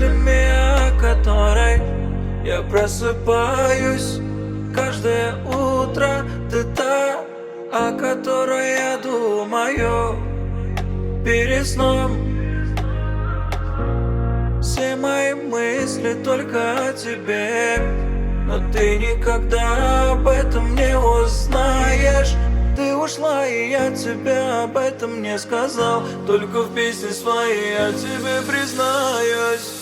мыслями, о которой я просыпаюсь каждое утро. Ты та, о которой я думаю перед сном. Все мои мысли только о тебе, но ты никогда об этом не узнаешь. Ты ушла, и я тебе об этом не сказал. Только в песне своей я тебе признаюсь.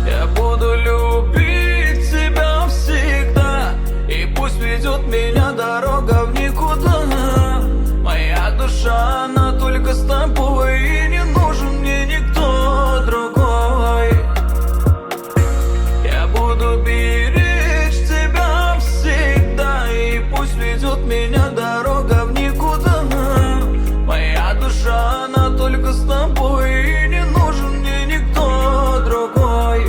Я буду любить тебя всегда, и пусть ведет меня дорога в никуда. Моя душа, она только с тобой, и не нужен мне никто другой. Я буду беречь тебя всегда, и пусть ведет меня дорога в никуда. Моя душа, она только с тобой, и не нужен мне никто другой.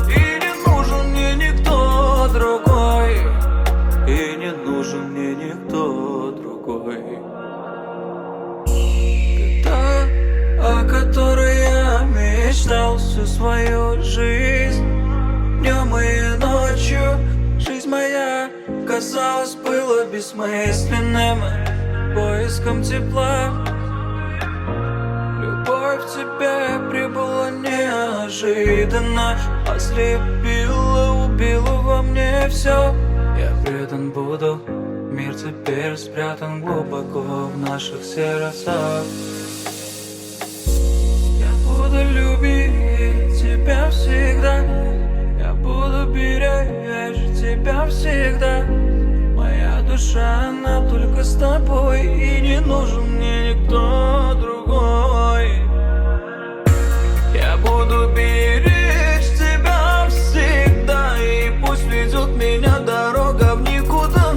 И не нужен мне никто другой. И не нужен мне никто другой. Ты та, о которой я мечтал всю свою жизнь. Днем и ночью жизнь моя, казалось, была бессмысленным поиском тепла. Любовь к тебе прибыла неожиданно, ослепила, убила во мне все. Я предан буду, мир теперь спрятан глубоко в наших сердцах. Я буду любить тебя всегда, я буду беречь тебя всегда. Моя душа, она только с тобой, и не нужен мне никто другой. Я буду беречь тебя всегда, и пусть ведет меня дорога в никуда.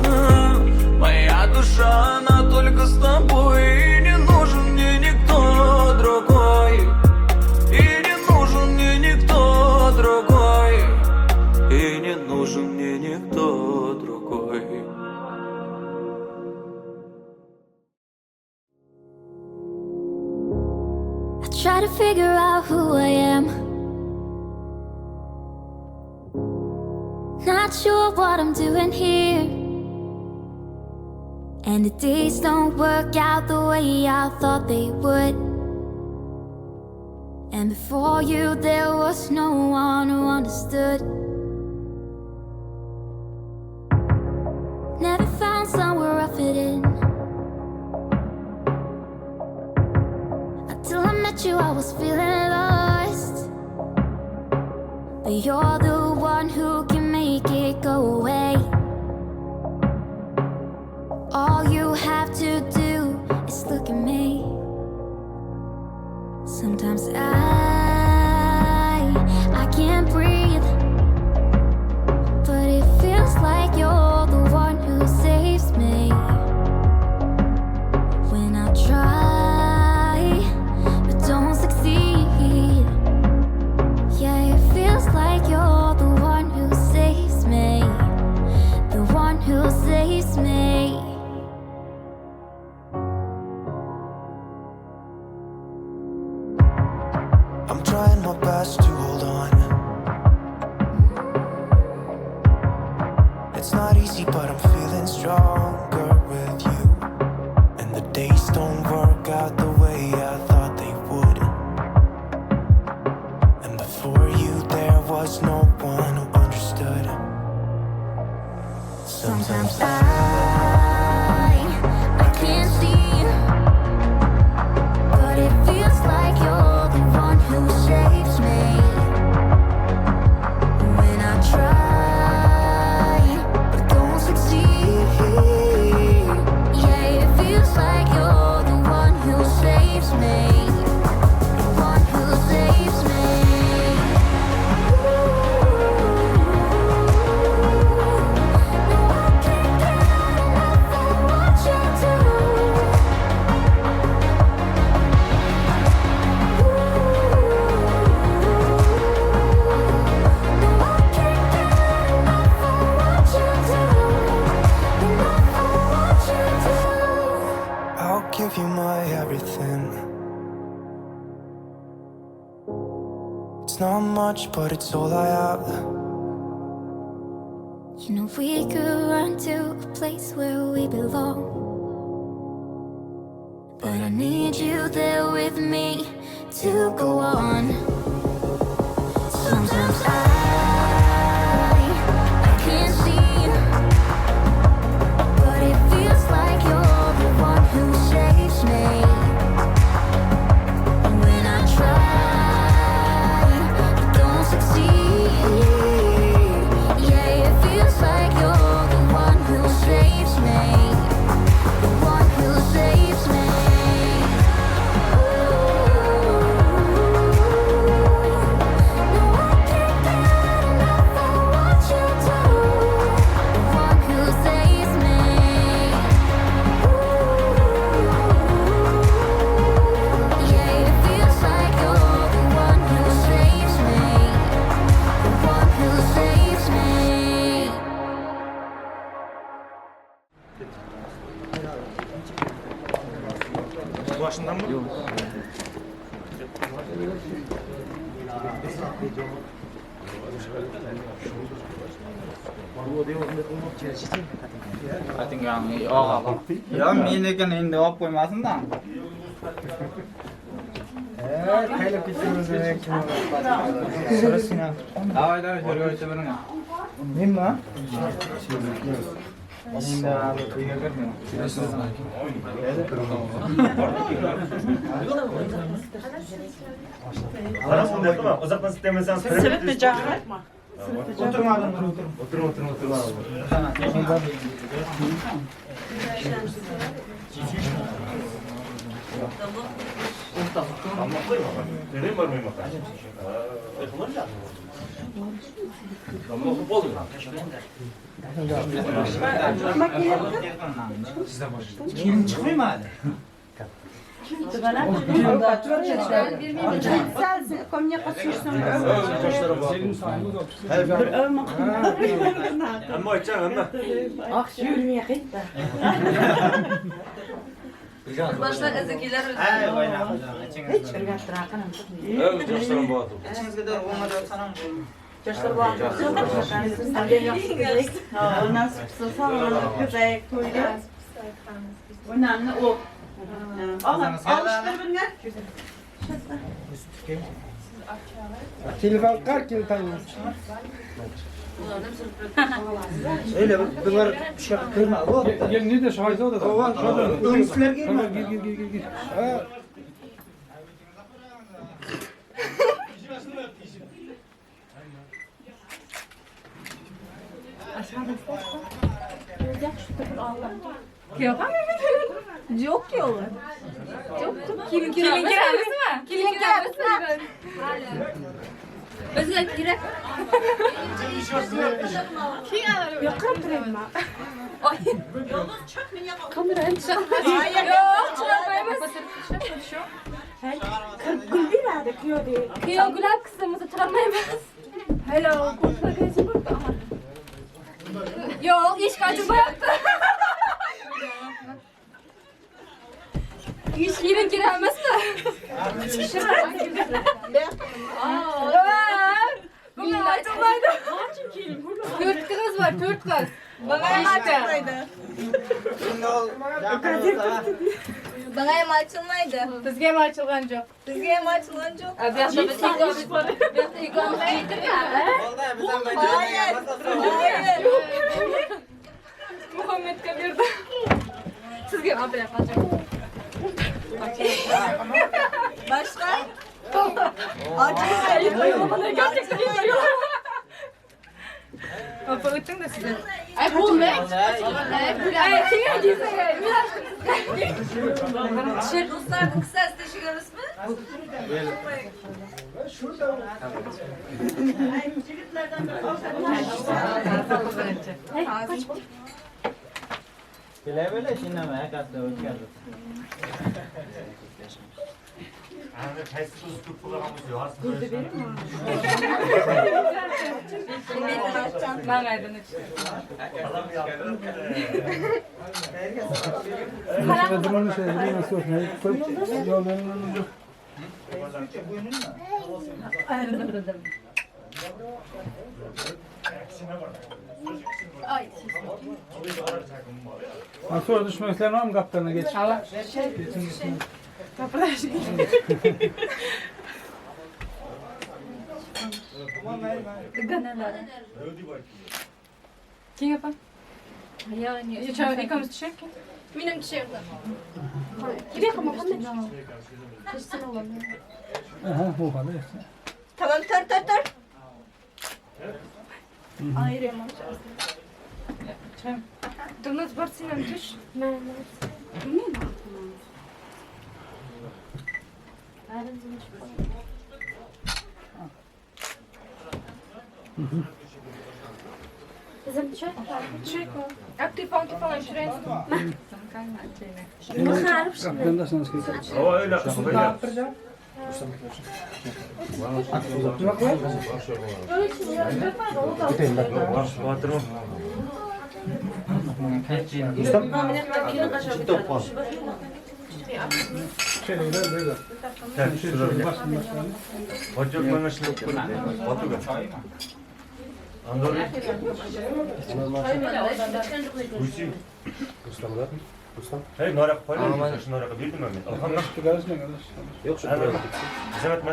Моя душа, она только с тобой, и не нужен мне никто другой. И не нужен мне никто другой. И не нужен мне никто другой. I try to figure out who I am. Not sure what I'm doing here. And the days don't work out the way I thought they would. And before you, there was no one who understood. Never found somewhere I fit in. Until I met you, I was feeling lost. But you're the one who can make it go away. All you have to do is look at me. Sometimes I can't breathe, but it feels like you're the one who saves me. When I try but don't succeed, yeah, it feels like you're the one who saves me, the one who saves me. I'm trying my best to hold on. It's not easy, but I'm feeling stronger with you. And the days don't work out the way I thought they would. And before you, there was no one who understood. Sometimes I can't see, but it feels like you're the one who saves me. When I try but don't succeed, yeah, it feels like you're the one who saves me, the one who saves me. No, I can't get out of not much, but it's all I have. You know we could run to a place where we belong, but I need you there with me to go on. Sometimes I can't see, but it feels like you're the one who saves me. When I try, but don't succeed. Yeah, it feels like you're the one who saves me, the one who saves me. Ooh, no, I can't get enough of what you do. The one who saves me. Ooh, yeah, it feels like you're the one who saves me, the one who saves me. Yo, menikini endi olib qo'ymasin-da. Давай, давай, ko'rib biring. Menmi? Endi hali uyga kirmayman. Uzoqdan istamasan. O'tirmadim, o'tirma. O'tirma, o'tirma, o'tirma. Kelin chiqmaydi. Amma aytsan, amma. Başlar ezekiler Ichingizga doğru o'ngada o'tsan ham bo'ldi. Önemli o. Alıştır bunlar. Telefon qar keltangiz. Öyle bunlar bir şey kırma. Gel ne de şahizade da. Ömsüler girme. Gir gir gir gir gir. Yok ki oğlum. Yok yok. Kelin kiramizmi? Kelin kiramizmi? Bizga kerak. Yo'q, turayman. Oy. Kamerani Yo'q, chiqarmaymiz. Gül beradi kuyovdek. Kuyov gulab qizimizni chiqarmaymiz. Hello, Yo'q, eshik ochilmayapti. Kelin kiramizmi? Bunlar açılmaydı. 4 qiz var, 4 qiz. Bana ham açılmaydı. Bana ham açılmaydı. Bizga ham açılgan yo'q. Bizga ham açılgan yo'q. Bu yoqda biz ikkovimiz, bu yoqda ikkovimiz Hayır. Hayır. Muhammedga berdi. Sizga ham bilan qachon? Başka? Gerçekten Opa, o'ting da sizlar. Ay, bo'lmay. Ay, keyin kelsa, men ochdim. Dostlarning kissasida teshigimizmi? Kelaverlar, indamay akasida o'tkazib. Man aydın iç. Sonra düşmekler var mı kaptanına geç? Geçin. Kim yapar? Ikimiz tushaylik. Benim tushaylik. Aha, bu kadar. Tamam tor. Dilnoz bor, sen ham tush. Bizim tushaylik. Tushaylik. Telefon tushiraylik. Ava öyle. Öyle. Hey, narak paylaşın, şu narakı bildim ben. Alhamdulillah. Yok şu. Zahmet mi?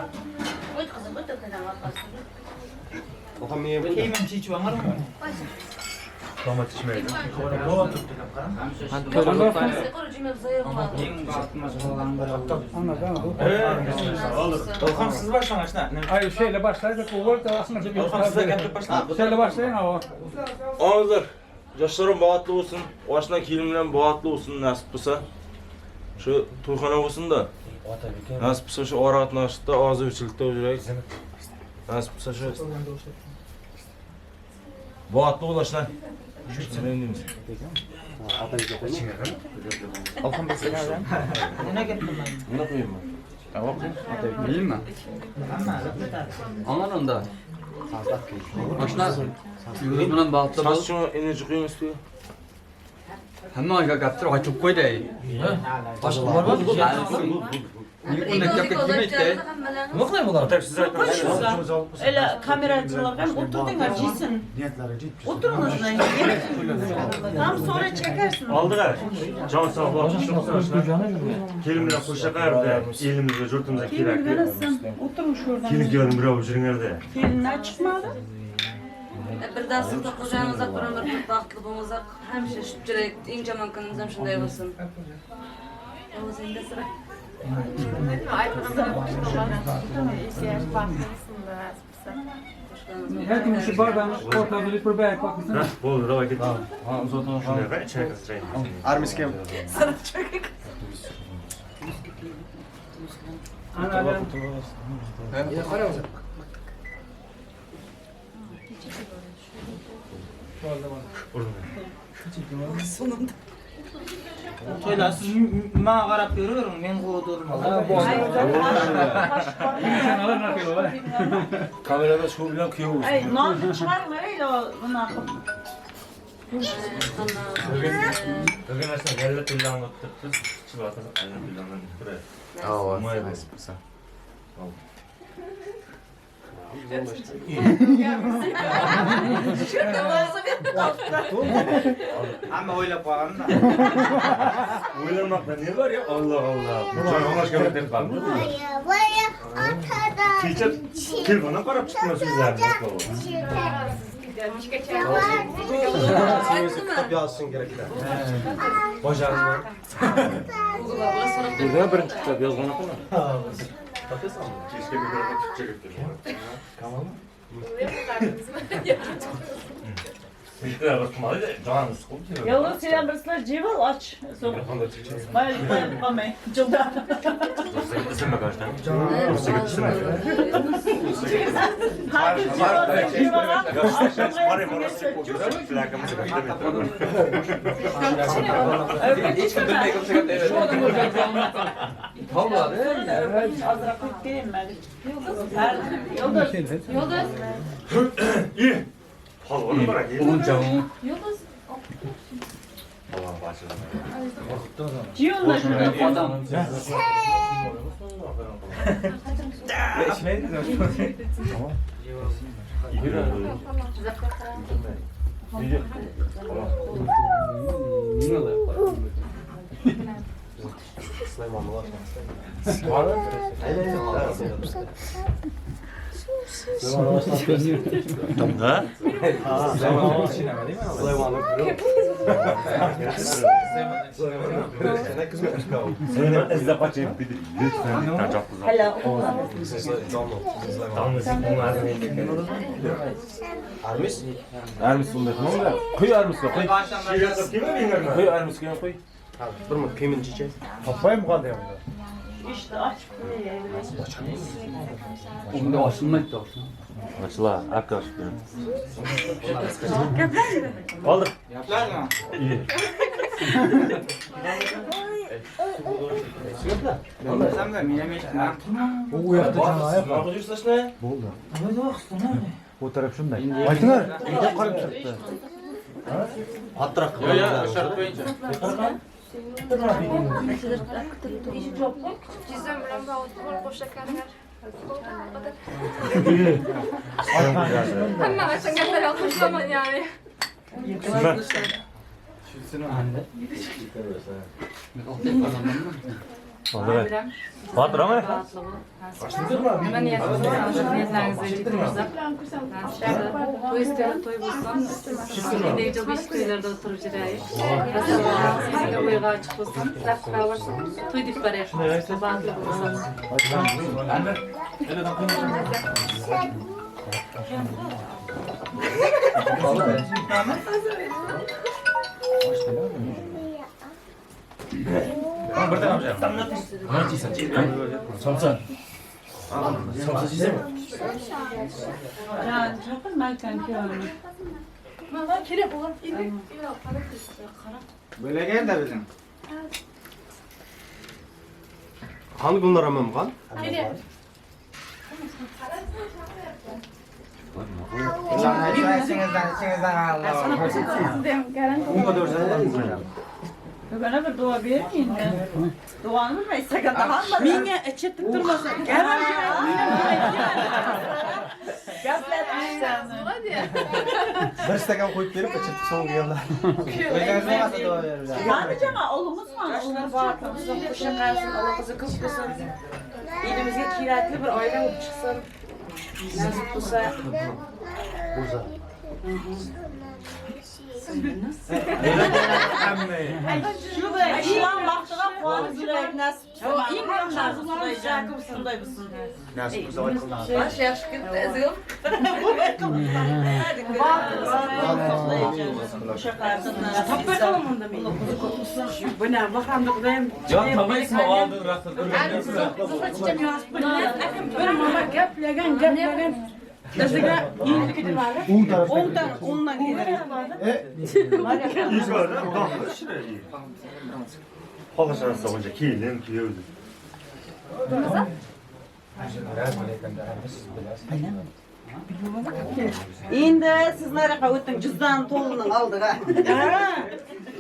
Kiyimim çiçi var mı? Domates içmeydi. Ilham siz başlaň aşna. Hayır şeyle başlaydık. Ilham size gelip başla. Şeyle başlayın ama. Ağızlar. Yaşlarım bahatlı olsun. Başına kilimle bahatlı olsun nasip olsa. Şu toyxana olsun da. Nasip olsa şu ara qatnaşda ağzı biçilikte olacak. Nasip olsa şu. Bahatlı ol aşna. Ne gittim ben? Ne koyayım ben? Bileyim mi? Aman onda. Başına yıldız bilan baxtli bo'l. Şunu enerji koyun üstüne. Hamma gaptir ochib qo'yday. Boshqa bormi? Unda gapga kirmaydi. Nima qilay bular? Öyle kameracılar hem oturdun acısın. Oturun azından. Tam sonra çekersin. Aldılar. Can sağlık. Kelimle qo'sha qayerda elimizga yurtimizga Kelin kerakli. verirsin. Oturun şuradan. Kelin kelin birov yuringlarda. Kelinler çıkmadı. Bir dasturda qo'shanimizda bir baxtli bo'lmasak, hamisha shu yurak eng yomon kunimiz ham shunday bo'lsin. Senda sira. Her şu bardağını ortada bir bırak bakmışsın. Bo'ldi, давай ketdik. Shunday chayqas Armiske. Sira cho'kik. Sonunda. Toylar siz maňa garap ýörüň, men gowy Kamerada şu bilen kıyı Ay, non çıkarma öyle o bunu. Bugün aslında yerli tilni anlattık. Chiqib aynan tilni Hamma o'ylab qolgan-da. O'ylamoqda ne bor ya? Alloh Alloh. Joy deb qoldi. Kecha telefondan qarab chiqma so'zlarini. Kitob yozishing kerak-da. Bajardim. Burada birinchi kitob yozgan ekanman. Keşke mikrofon tutacak ettim. Tamam mı? Yalnız sen birisine cevap aç. Bayılıp kalmayın. Cılda. Yıldız. İyi. Palvanı bırak. Yıldız. Palvan başladı. Ciyonla şunu. Adam. Да? Armis bunday qilmanglar. Qo'y armisga, qo'y. Qo'y armisga qo'y. Bir mi kıymin çiçeği? Toplayayım mı kaldı ya bunda? İşte aç. Unda ochilmaydi toshni. Ochila, arka ochib bering. Oldi. Gaplarmi? İyi. Bilsam da men ham eshitdim. U yoqda janoyat. Nima qilib shuni? Bo'ldi. Bu taraf shunday. Aytinglar, uyda qarab turibdi. Qattiroq Yo'q, yo'q, shart bo'yicha. Jizam bilan bog'liq qo'shaklar. Hamma qachon gaplar qo'shilaman yani. Botirami? Nima niyatlaringizga yetdingizlar? To'y istaydi, to'y bo'lsin. Endigi besh to'ylarda o'tirib yuraylik. Sizga o'yga ochiq bo'lsin, tilab qolaversin. To'y deb boraylik. Baxtli bo'lsin. Somsa. Somsa yeysanmi? Can, chaqir Maykan kuyovni. Mana kerak bo'lgan. Bo'laganda bizim. Qani Gulnora ham qan? İçingizdan, içingizdan Allah. Bana bir dua verin endi. Duoni bilmaysiz, daha Menga chetib turmasin. Gaplatishsan. Bir stakan qo'yib berib, ichib so'nggi gaplar. O'zingiz bo'lmasa duo beringlar. Qani jamoa, o'g'limiz qani? Yoshlar baxtli qo'sha qarsin, Alloh qizi ko'p bo'lsin. Elimizga kerakli bir oila bo'lib chiqsin. Nasib bo'lsa. Bo'lsa. Shu an baxtiga quvonib yuraylik, nasib qilsin. Eng yaxshi shunday bo'lsin. Nasib bo'lsa oy qilinadi. Bosh yaxshi ketdi, azizim. Topmay qolaman unda men. Buni bahramda Xudoyim. Yo'q, topmaysizmi? Oldin raqsni Bir mama gaplagan, gaplagan. O'ziga endi ketmadi. O'ngdan, o'ngdan keladi. Xohlashadi o'ncha kelin, kuyov. Endi siz nariyoqqa o'ting, Jizdan to'lining oldiga.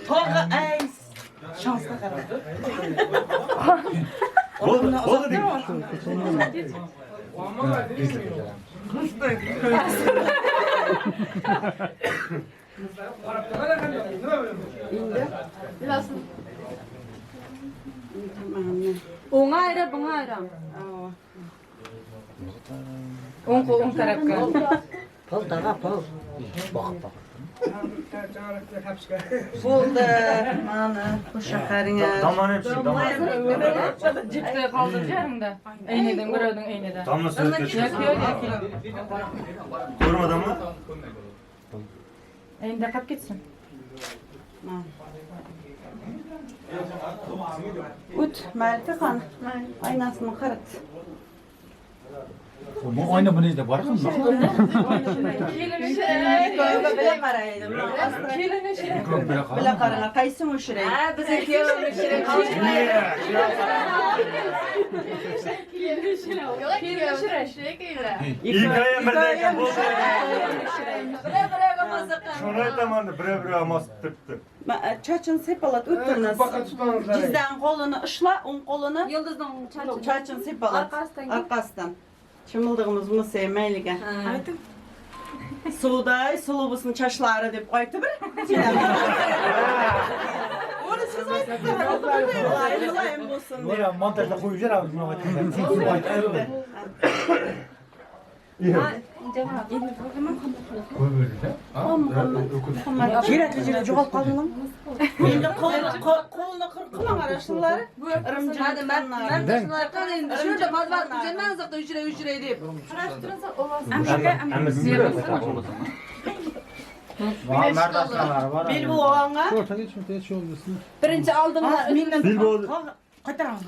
To'g'i, ay, shansga qarab. Bo'ldi, bo'ldi deng. O'ngga ayra, bunga ayra. O'ng qo'l o'ng tarafga. Pul tag'a pul. Boqib boqib. Bo'ldi. Mana qo'sha qaringlar. Domlani ham chiqing, domlani. Jipda qoldi yarimda. Aynidan birovning aynida. Domla suratga Ya kuyov ya kelin. Ko'rmadingmi? Endi qolib ketsin. O't, Malika qani. Aynasini qarat. Bu oyna buni izlab borqmi? Bila qaraydi. Bila qaranglar, qaysi mushirak? Ha, bizni kuyovimiz shirin. Yo'q, shirin, shirin. Ikkovi ham birday ekan, bo'ldi. Bira biraga Shuni aytaman, birov-birov olmasib turibdi. Chachini sepalat o'tiriniz. Jizdan qo'lini ushla, o'ng qo'lini. Yulduzning chachini. Chachini sepalat. Orqasidan. Chimildig'imiz mayliga. Aytib. Suluday suluv bo'lsin chachlari deb aytib bir. Uni siz aytib muloyim bo'lsin deb. Yo'q, montajda qo'yib yuboramiz. Kerakli joyda yo'qolib qoldingmi? Endi qo'lni qirqmang shunlari. Endi shunda mazvat qilganman, uchray deb. Bel bo'lg'anga. Birinchi oldinda mendan qaytaramiz.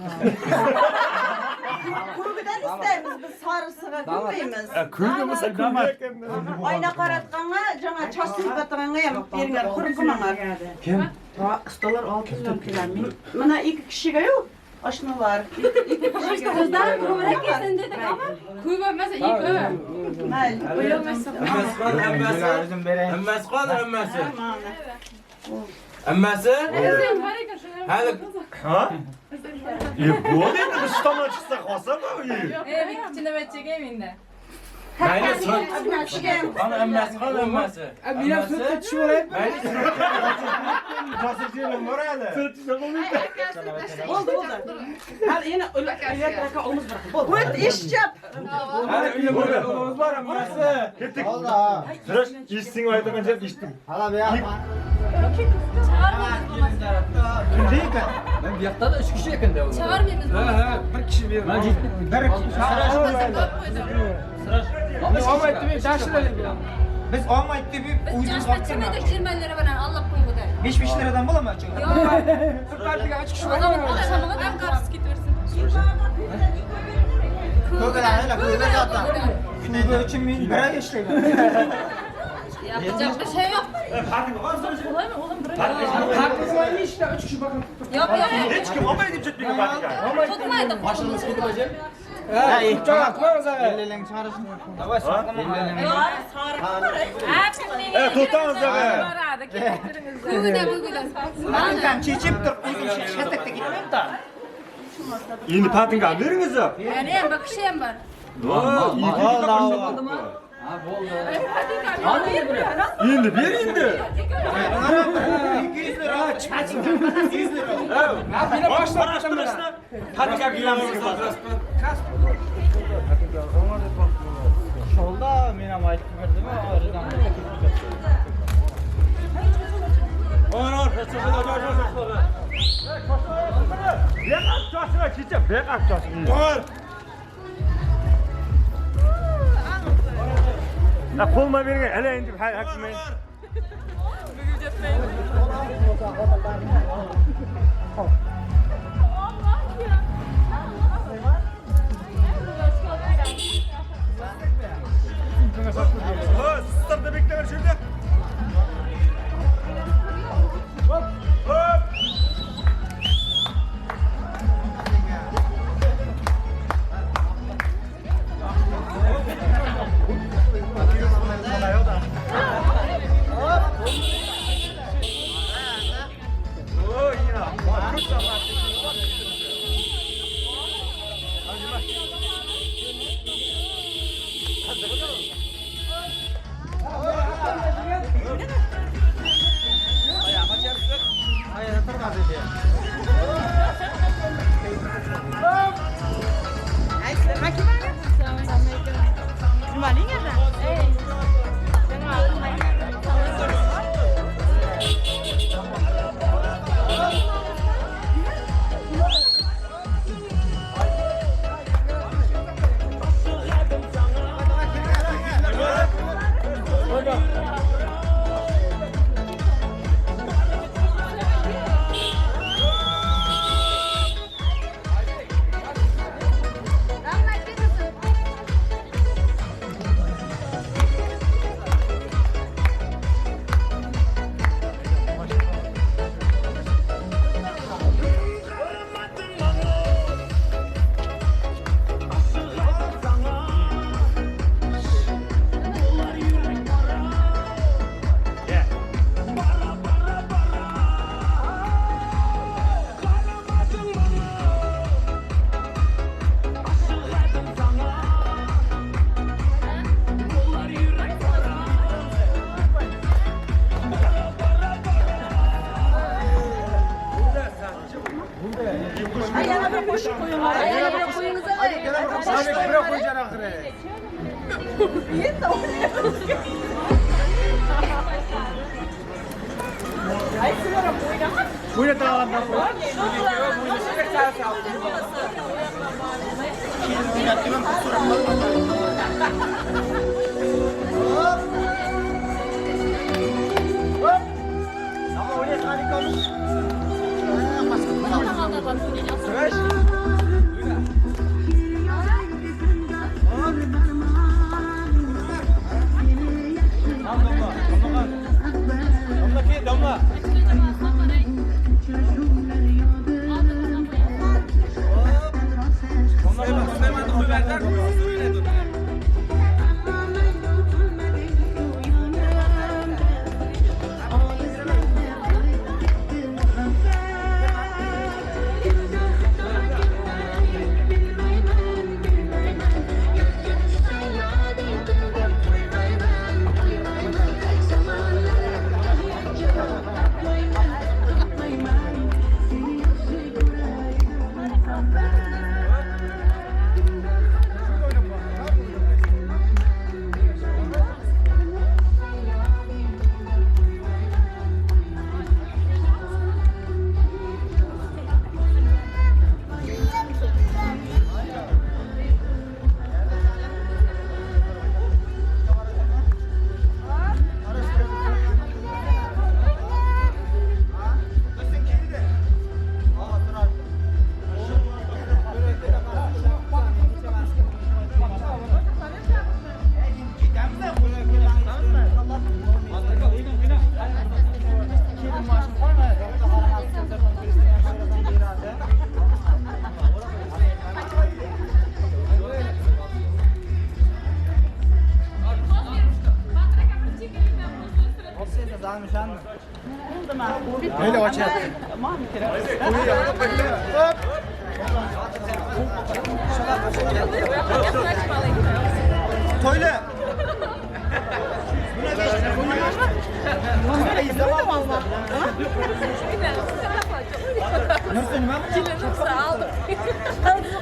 Ko'gidan istaymiz biz, sarisiga ko'rmaymiz. Ko'gi bo'lsa ko'gi ekan. Oyna qaratganga, жаңа chach silpatganga ham beringlar, qo'rqmanglar. Kim? Ustalar olib keladi. Mana ikki kishiga yo'q, oshnalar. Ikki kishiga. Qizlar ko'proq kelsin dedik ama ko'p emas, ikki. Mayli. Hammasi qani hammasi? Hammasi? Hali ha? Bo'ldi endi biz tomon chiqsa qolsa-mi? Bitta chinavachaga endi. Mayli, qani hammasi, qani hammasi? Men ham suratga tushib olaymi? Mayli, Bo'ldi, bo'ldi. Hali yana ular olamiz bir. Bo'ldi. O't eshitib. Hali uyda bor hammasi. Ketdik. Sirash eshitsang aytaman deb eshitdim. Hala bu yoq. Kimda ekan? Ben bu yoqda da 3 kishi ekanda. Chiqarmaymiz. Ha, bir kishi berdi. Bir kishi. Sirash. Olmaydi deb tashlaylik. Biz olmaydi deb Biz joshma chiqmaydik 20 lira bilan Alloh qo'yguday. 5-5 liradan bo'ladimi? Yo'q. Bir partiyaga 3 kishi O zaman akşamına da qarpız ketaversin. Ko'gilar, ko'gilar zaten. Kuniga uchun men bir oy ishlayman. Yapacak bir şey yok. Qarpiz ishda 3 kishi bakın. Yo'q, yo'q. Hech kim olmaydi deb chetmega patika. Tutmaydi. Mashinamiz ketmajim. Ha, chiqaramiz ag'a. Ellerini chiqarishni. Давай, To'xtamiz ag'a. Ko'gidan, ko'gidan. Patinkan chechib turib, o'zim shatakda ketmayman-da. Endi patinka beringiz. Yani ham bir kishi ham bor. Ha, bo'ldi. Qani biri? Endi ber endi. 200 lira, 200 lira. Meni boshlab Patinka beramiz. Şolda men ham aytib berdim, oradan. Or, Beqat choshma kecha, beqat choshma. Bor. Ha, qo'lma bergan, ala endi hakimay. Sizlar da bekleyin şurada. Hop, hop. Qo'shib qo'yinglar.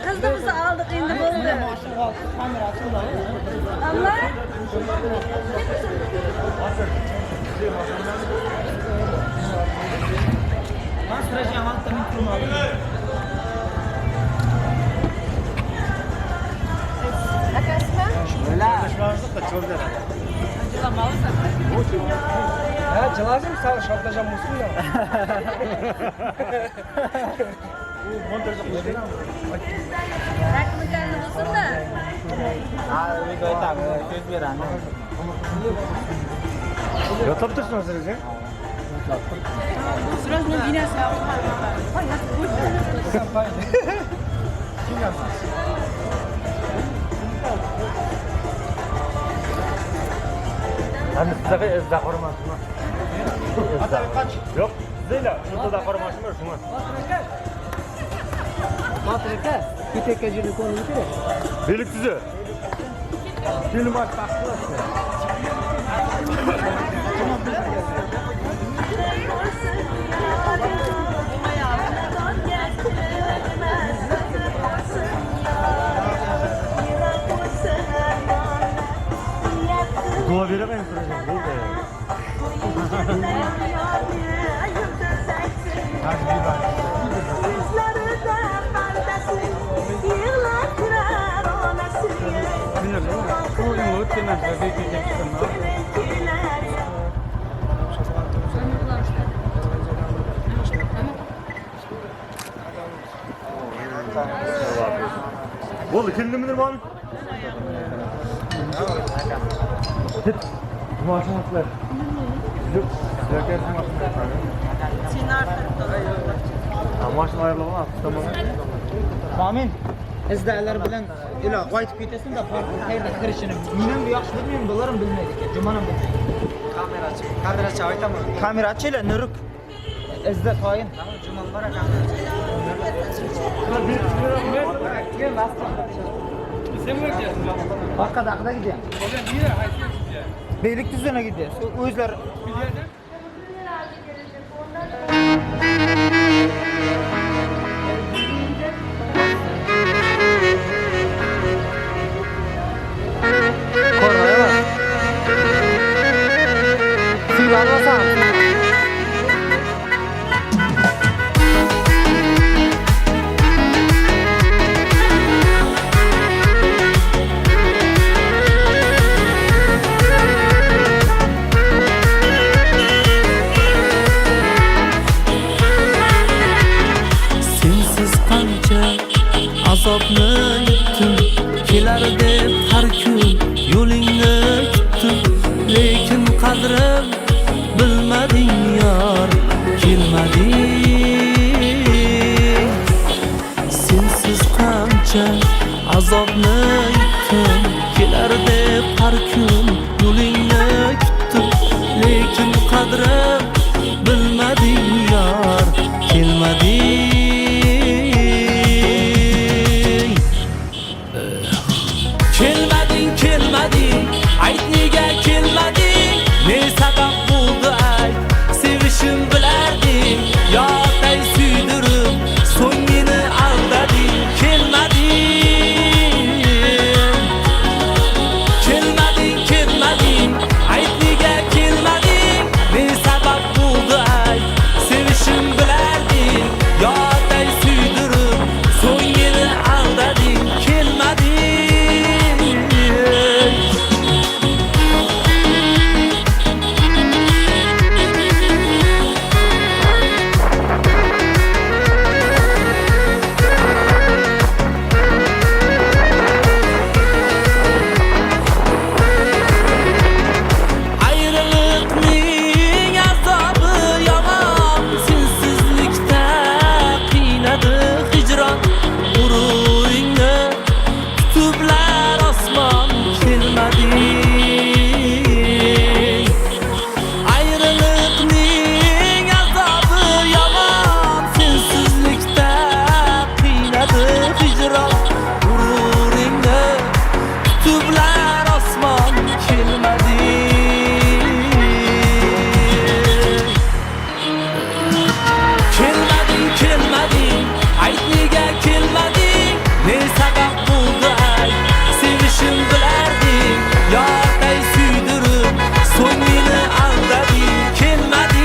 Qizimizni oldik endi bo'ldi. Amma Ben süreceğim alttan turmadım. Ha, jilazim sal shabdajam bo'lsin ya. Rakmikanni bo'lsin-da. Ha, aytamiz, so'z beramiz. Yotib tursin sirajam. Sirajni binasi. Hani sizlarga izda qo'rmasmi? Yo'q, sizlar o'rtada qo'rmasmi shuni? Botir aka, ketakka jirni ko'rib kerak. Belik tuzi. Kelmat taqlasi. Dua beraman sirajam, bo'ldi. Bo'ldi, keldimmi Nurman? Maşallah. Amin. Izdalar bilan ila qaytib ketasin-da, parkka qayerda kirishini men ham yaxshi bilmayman, bular ham bilmaydi ekan, Juman ham bilmaydi. Kamerachi, kamerachi aytaman. Kamerachi ila Nuruk izda toyin. Tamam, Juman bor kamerachi. Orqada aqda gidiyor. Beylikdüzüne gidiyor. O'zlari Azobni yutdim, kelar deb har kun yo'lingni kutdim, lekin qadrim bilmading yor, kelmading. Sensiz qancha azobni yutdim, kelar deb har kun yo'lingni kutdim, lekin qadrim bilmading yor, kelmading. Kelmading, kelmading, ayt nega kelmading? Ne sabab bo'ldi ayt, sevishim bilarding. Yotay suydirib, so'ng meni aldading. Kelmading, kelmading, kelmading, ayt nega kelmading? Ne sabab bo'ldi ayt, sevishim bilarding. Yotay suydirib, so'ng meni aldading. Kelmading. Ayrılıqning azobi yomon, sensizlikda qiynadi hijron. Ururingni kutublar osmon, kelmading. Ayrılıqning azobi yomon, sensizlikda qiynadi hijron. Ururingni kutublar osmon, kelmading. Kelmading, kelmading, ayt nega kelmading? Ne sabab bo'ldi ayt, sevishim bilarding. Yotay suydirib, so'ng meni aldading. Kelmading,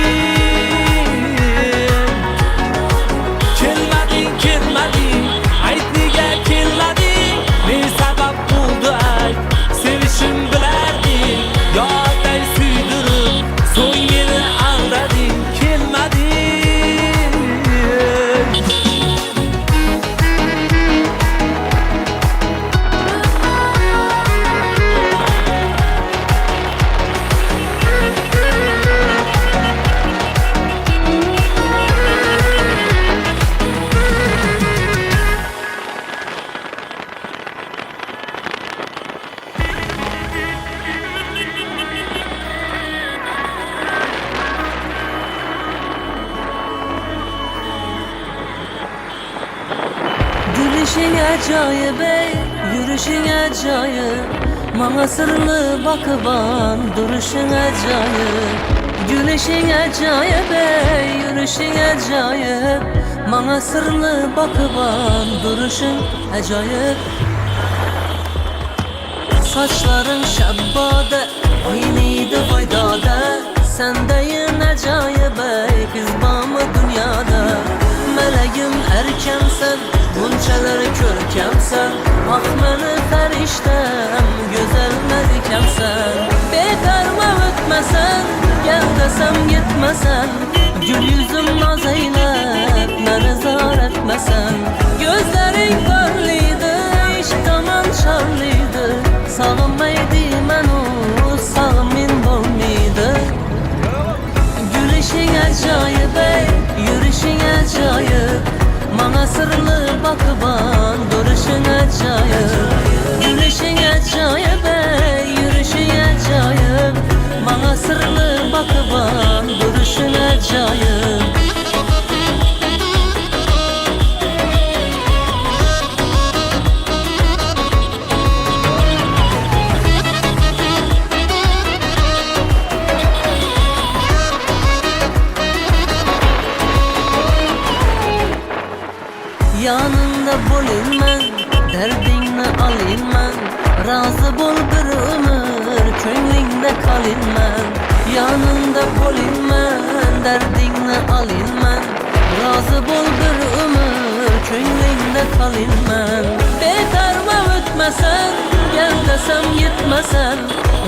kelmading, kelmading, ayt nega kelmading? Ne sabab bo'ldi ayt, sevishim bilarding. Yotay suydirib, so'ng meni aldading. Kelmading. Gülüşün ajoyib ey, yurishing ajoyib, manga sirli boqiban durishing ajoyib. Gülüşün ajoyib ey, yurishing ajoyib, manga sirli boqiban durishing ajoyib. Sochlaring shabboda, o'ynaydi foydoda, sendayin ajoyib ey qiz bormi dunyoda? Malagim erkamsan, bunchalar ko'rkamsan, ah meni farishtam, go'zal malikamsan. Beparvo o'tmasan, gel desam yetmasan, gül yuzim noz aylab, meni zor etmasan. Ko'zlaring porliydi, ishq tomon chorliydi, sog'inmaydi manu, sog'min bo'lmaydi. Gülüşün ajoyib ey, yurishing ajoyib, manga sirli boqiban durishing ajoyib. Gülüşün ajoyib ey, yurishing ajoyib, manga sirli boqiban durishing ajoyib. Yanında bo'layman, derdingni olayman, rozi bo'l bir umr, ko'nglingda qolayman. Yanında bo'layman, derdingni olayman, rozi bo'l bir umr, ko'nglingda qolayman. Beparvo o'tmasan, gel desam yetmasan,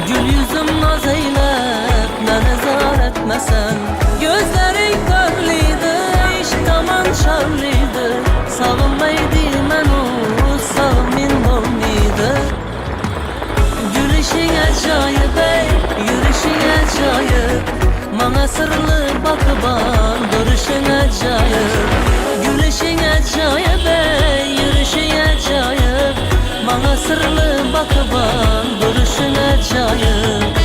gül yuzim noz aylab, meni zor etmasan. Ko'zlaring porliydi, ishq tomon chorliydi, sog'inmaydi manu, Ajoyip, mana sirli bakıban duruşun acayip. Gülüşün acayip, ey, yürüyüşün acayip. Mana sirli bakıban duruşun acayip.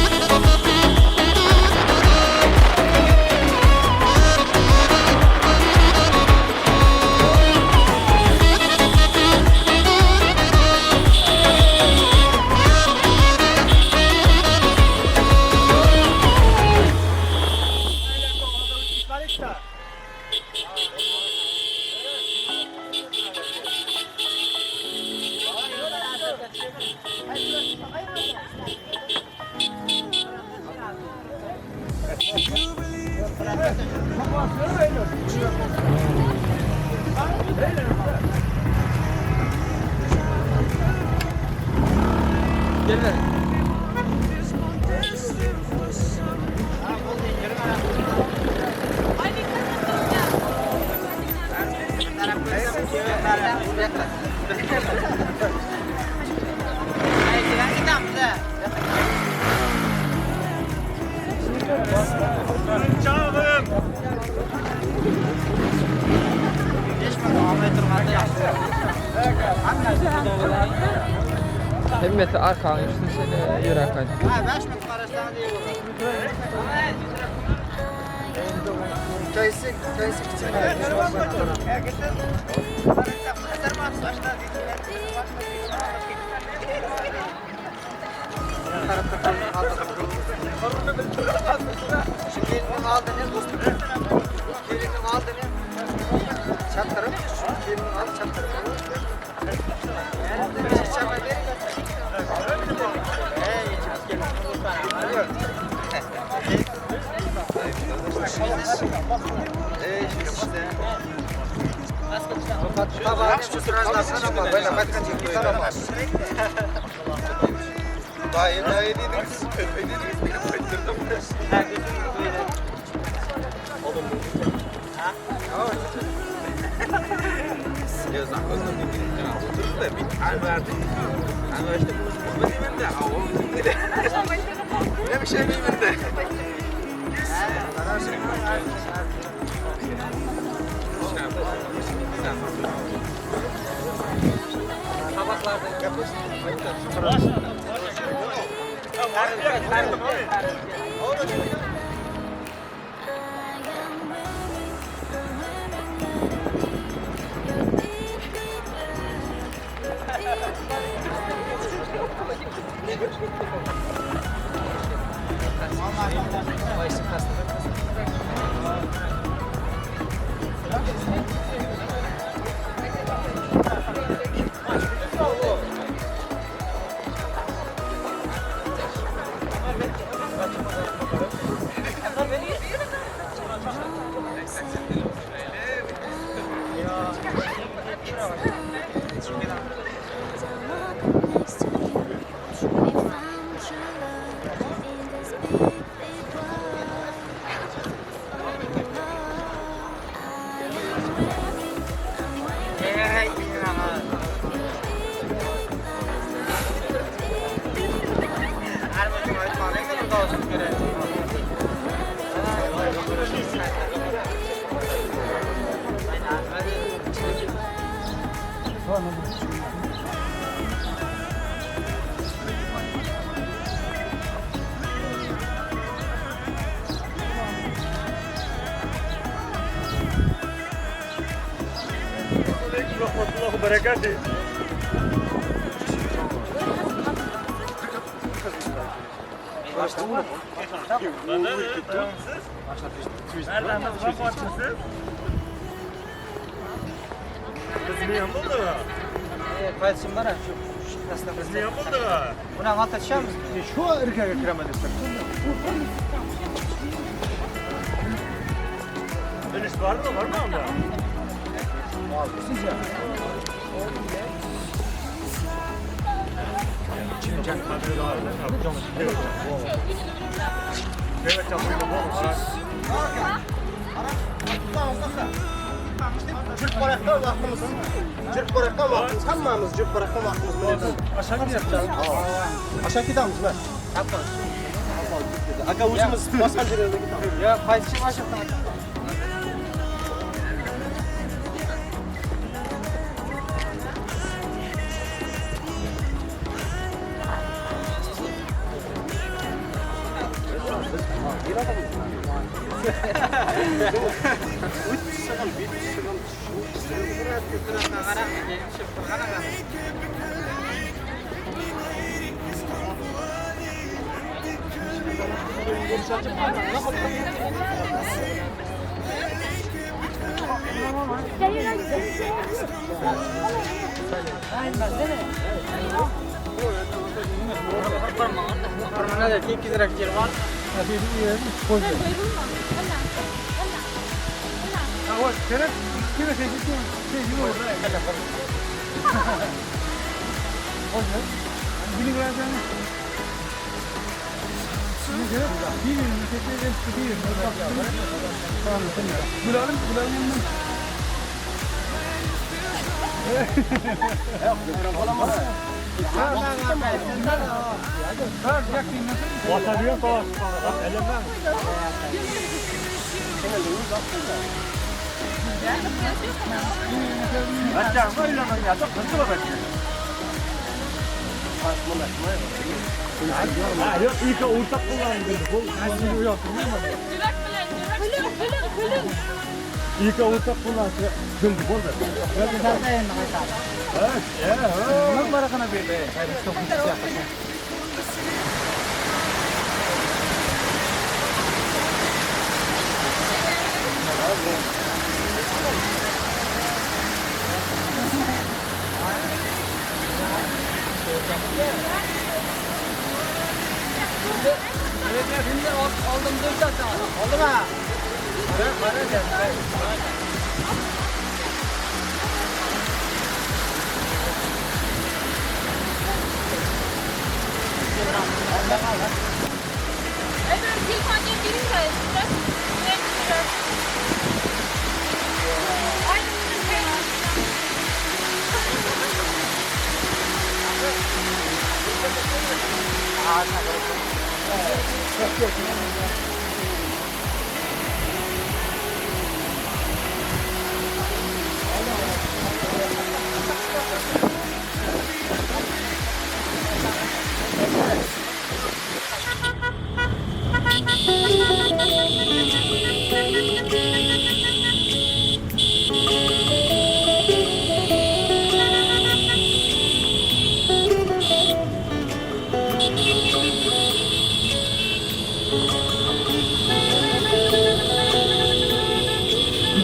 Hemmeti arkanın üstüne şöyle yürü arkan. Şu ırkaga kiraman deb Dönüş var mı? Var mı onda? Жүрүп бараткан убактыбыз, хаммамыз жүрүп бараткан убактыбыз. Аша кетебиз. Aka o'zimiz bosgan joyimizga ketamiz. Yo, qaysi mashinada aka?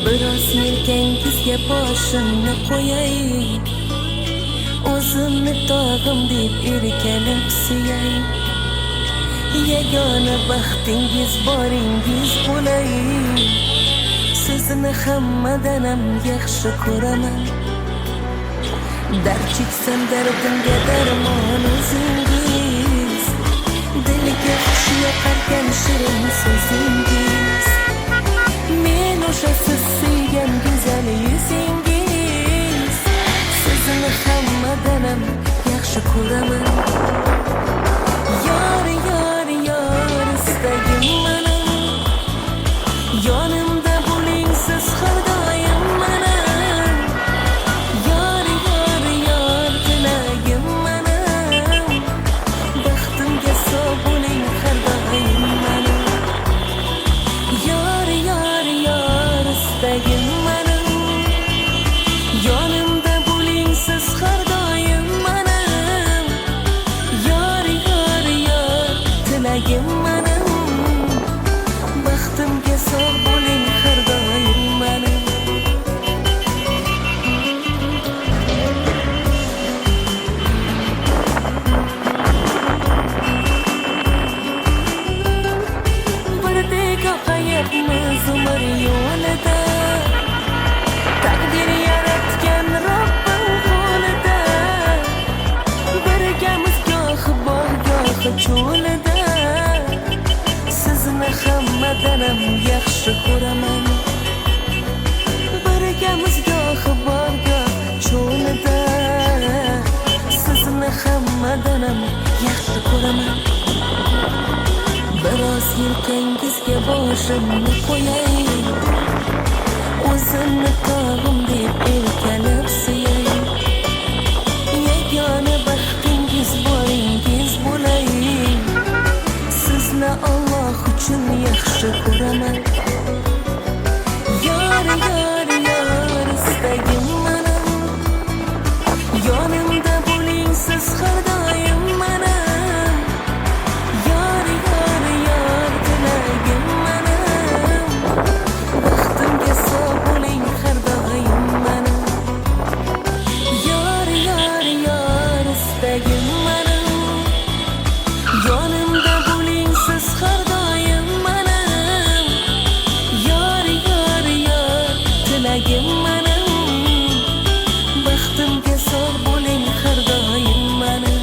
Biroz yelkangizga boshimni qo'yay, o'zimni tog'im deb erkalab suyay. Yagona baxtingiz boringiz bo'lay. Sizni hammadan ham yaxshi ko'raman. Dard cheksam dardimga darmon o'zingiz. Dilga xush yoqarkan shirin so'zingiz. Men o'sha siz sevgan go'zal yuzingiz. Sizni hammadan ham yaxshi ko'raman. Yor, yor, yor istagim mani. Yonimda bo'ling siz har doim mani. Yor, yor, yor tilagim mani. Baxtimga sog' bo'ling har doim mani. Yor, yor, yor istagim mani. Yonimda bo'ling siz har doim mani. Yor, yor, yor tilagim mani. Baxtimga sog' bo'ling har doim mani. Birdek oqayapmiz umr yo'lida. Taqdir yaratgan Robbim qo'lida. Birgamiz gohi bog', gohi cho'lida. Sizni hammadan ham yaxshi ko'raman. Birgamiz gohi bog', goh cho'lida. Sizni hammadan ham yaxshi ko'raman. Biroz Yelkangizga boshimni qo'yay, o'zimni tog'im deb erkalab suyay. Yagona baxtingiz boringiz bo'lay. Sizni Alloh uchun yaxshi ko'raman. Yor, yor, yor, istagim mana. Yonimda bo'ling siz har doim mana. Yor, yor, yor, tilagim mana. Baxtimga sog' bo'ling har doim mana. Yor, yor, yor, istagim mana. Yonimda bo'ling siz har doim mana. Yor, yor, yor, tilagim mana. Baxtimga sog' bo'ling har doim mana.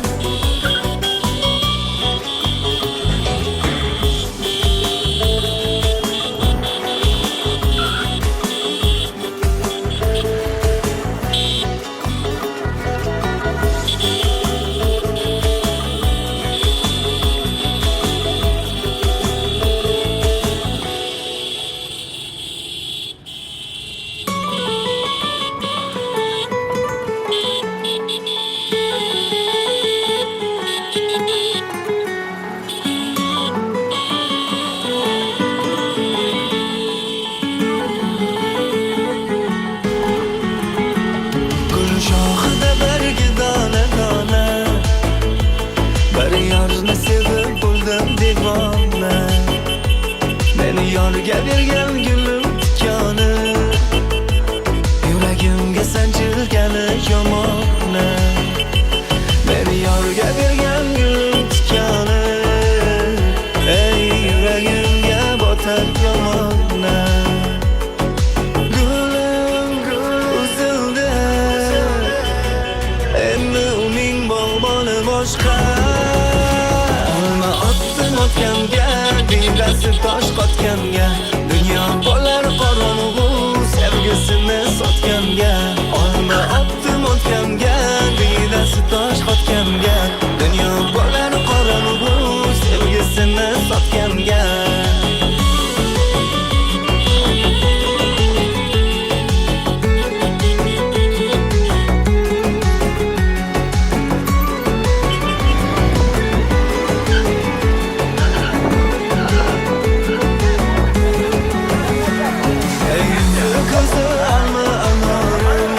Gul shoxida bargi dona dona, bir yorni sevib bo'ldim devona. Meni yorga bergan gulim tikoni, yuragimga sanchilgani yomoni. Meni yorga bergan gulim tikoni, ey yuragimga botar yomoni. Gulim uzildi, endi uning bog'boni boshqa. Olma otdim otganga, diydasi tosh qotganga, dunyo bo'lar qorong'u sevgisini sotganga. Olma otdim otganga, diydasi tosh qotganga, dunyo bo'lar qorong'u sevgisini sotganga. Ey yuzi ko'zi alma anorim,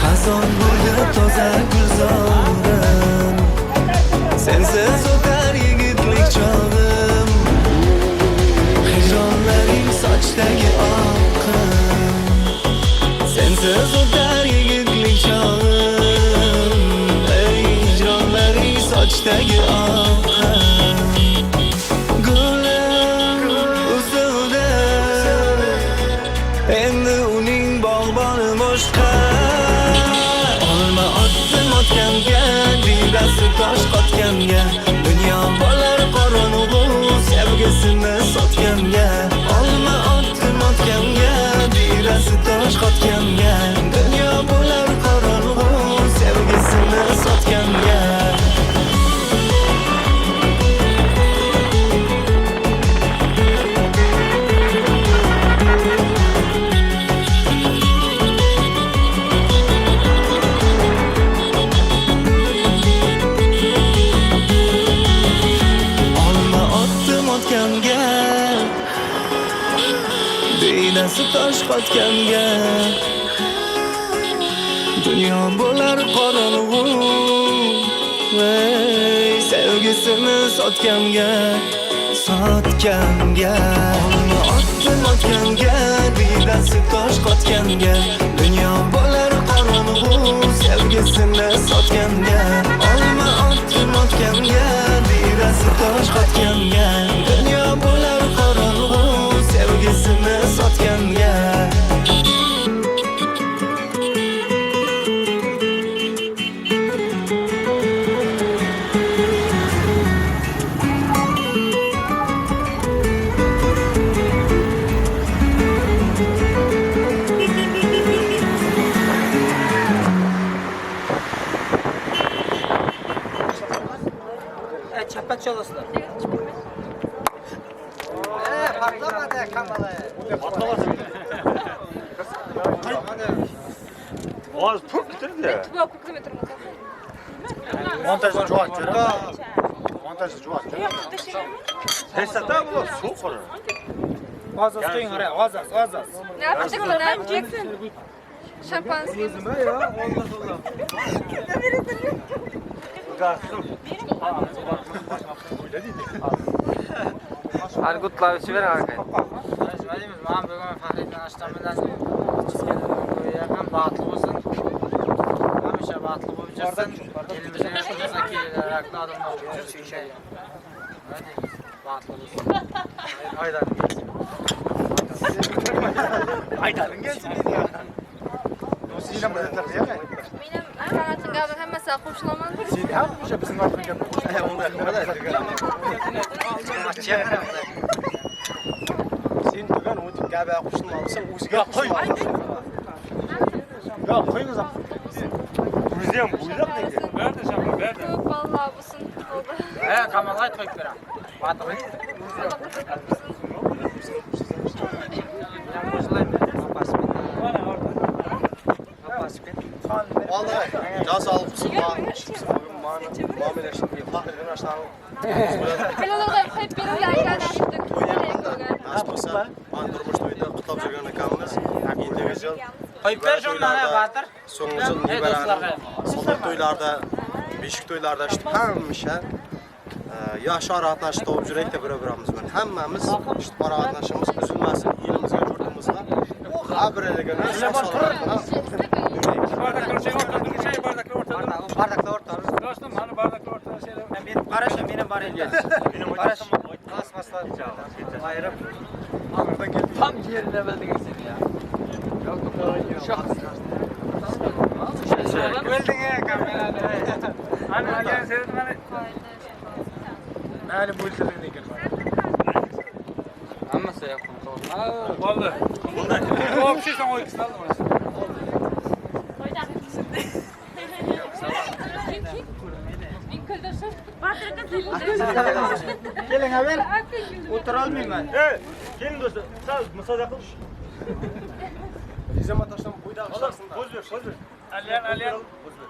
xazon bo'ldi toza gulzorim. Sensiz o'tar yigitlik chog'im, hijronlaring sochdagi oqim. Sensiz o'tar yigitlik chog'im, ey hijronlaring sochdagi oqim. Gulim uzildi, endi uning bog'boni boshqa. Olma otdim otganga, diydasi tosh qotganga, dunyo bo'lar qorong'u sevgisini sotganga. Olma otdim otganga, diydasi tosh qotganga, dunyo bo'lar qorong'u sevgisini sotganga. Olma otdim otganga, diydasi tosh qotganga, dunyo bo'lar qorong'u ey sevgisini sotganga, sotganga. Olma otdim otganga, diydasi tosh qotganga, dunyo bo'lar qorong'u sevgisini sotganga. Olma otdim otganga, diydasi tosh qotganga, dunyo bo'lar qorong'u sevgisini sotganga. Oz pul bitirdi. Montajda javob beradi. Montajda javob beradi. Hesata bular so'qir. Oz oz qo'ying, oz oz, oz oz. Nima ketsin? Шампанский. Hali qutlab ichib ber aka. Nima deymiz? Men bugun Faxriddin Ashton bilan to'yi ham baxtli bo'lsin. Hamisha baxtli bo'lib yursin. Elimizga yurtimizga kerakli odamlar bo'lib yursin. Nima deymiz? Baxtli bo'lsin. Aydaling kelsin. Aydaling kelsin deydi. Sen ham Men ham Qanotning gapiga hammasiga qo'shilaman. Sen ham o'sha bizning orqaga gap Sen bugun o'tib gapiga qo'shilmasan, o'ziga qo'y. Yo'q, qo'yingiz. O'zi ham bo'ylab nega? Berdi shampa, berdi. Ko'p balla bo'lsin. Ha, Kamalay qo'yib beraman. Botir. Men qo'shilayman. Vallahi can sağlık olsun. Durmuş to'yida qutlab yurgan ekanmiz. Endigi yil qo'yib ber shundan Botir. So'nggi yil nevarani so'nggi to'ylarda, beshik to'ylarda hamisha yaxshi ora-qatnashda topib yuraylik bir-birimiz bilan. Hammamiz ora-qatnashimiz uzilmasin, elimizga, yurtimizga. Har birligini Bardaklar o'rtada. Bardaklar o'rtada. Dostum, mana bardaklar o'rtada şeylar. Men qarasham, men ham bor endi. Qarasham, plastmaslar ayirib. Amirdan keldi. Tam yerine bildik seni ya. Yok, yok. O'lding a kamerada. Ana, gel seni mana. Mana bo'ldiring ekan. Hammasi yoqim to'g'ri. Bo'ldi. Bo'ldi. Вообще sen o'ykisini oldim. Keling aber. O'tira olmayman. Ey, keling do'stlar, sal musoda qilish. Nizam tashlab bo'yda qilsin. Qo'z ber, qo'z ber. Alyan, alyan. Qo'z ber.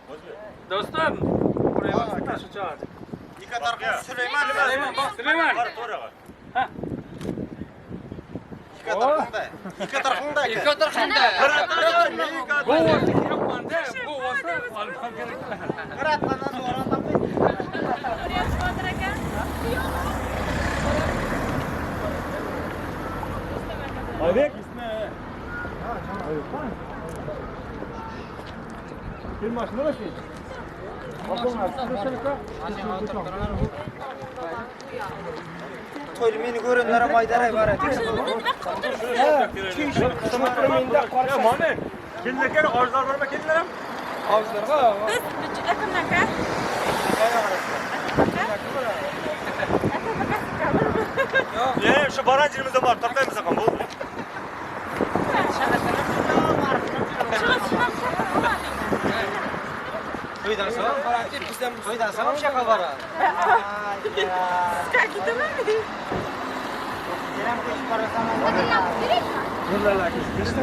Qo'z ber. Do'stim, Ikki tarafdan Süleyman. Süleyman, bak Süleyman. Qara, to'g'ri qara. Ha. Ikki tarafdan. Ikki tarafdan. Ikki tarafdan. Bu yo'qmanda, bu bo'lsa olmam kerak. Qaratmadan to'g'ri topmaysiz. Oybek. Bir mashina olasiz. To'yli meni ko'rinlar ham oydaray bor. Mana, kelinlar orzular bormi kelinlar ham? Orzularga. Biz akamaka. Yo'q, shu boran yerimizda bor, topmaymiz ham bo'ldi. To'ydan so'ng bizdan to'ydan so'ng o'sha yoqqa boradi. Sizga ketamanmi? Kelam qo'shib borasan. Yo'q.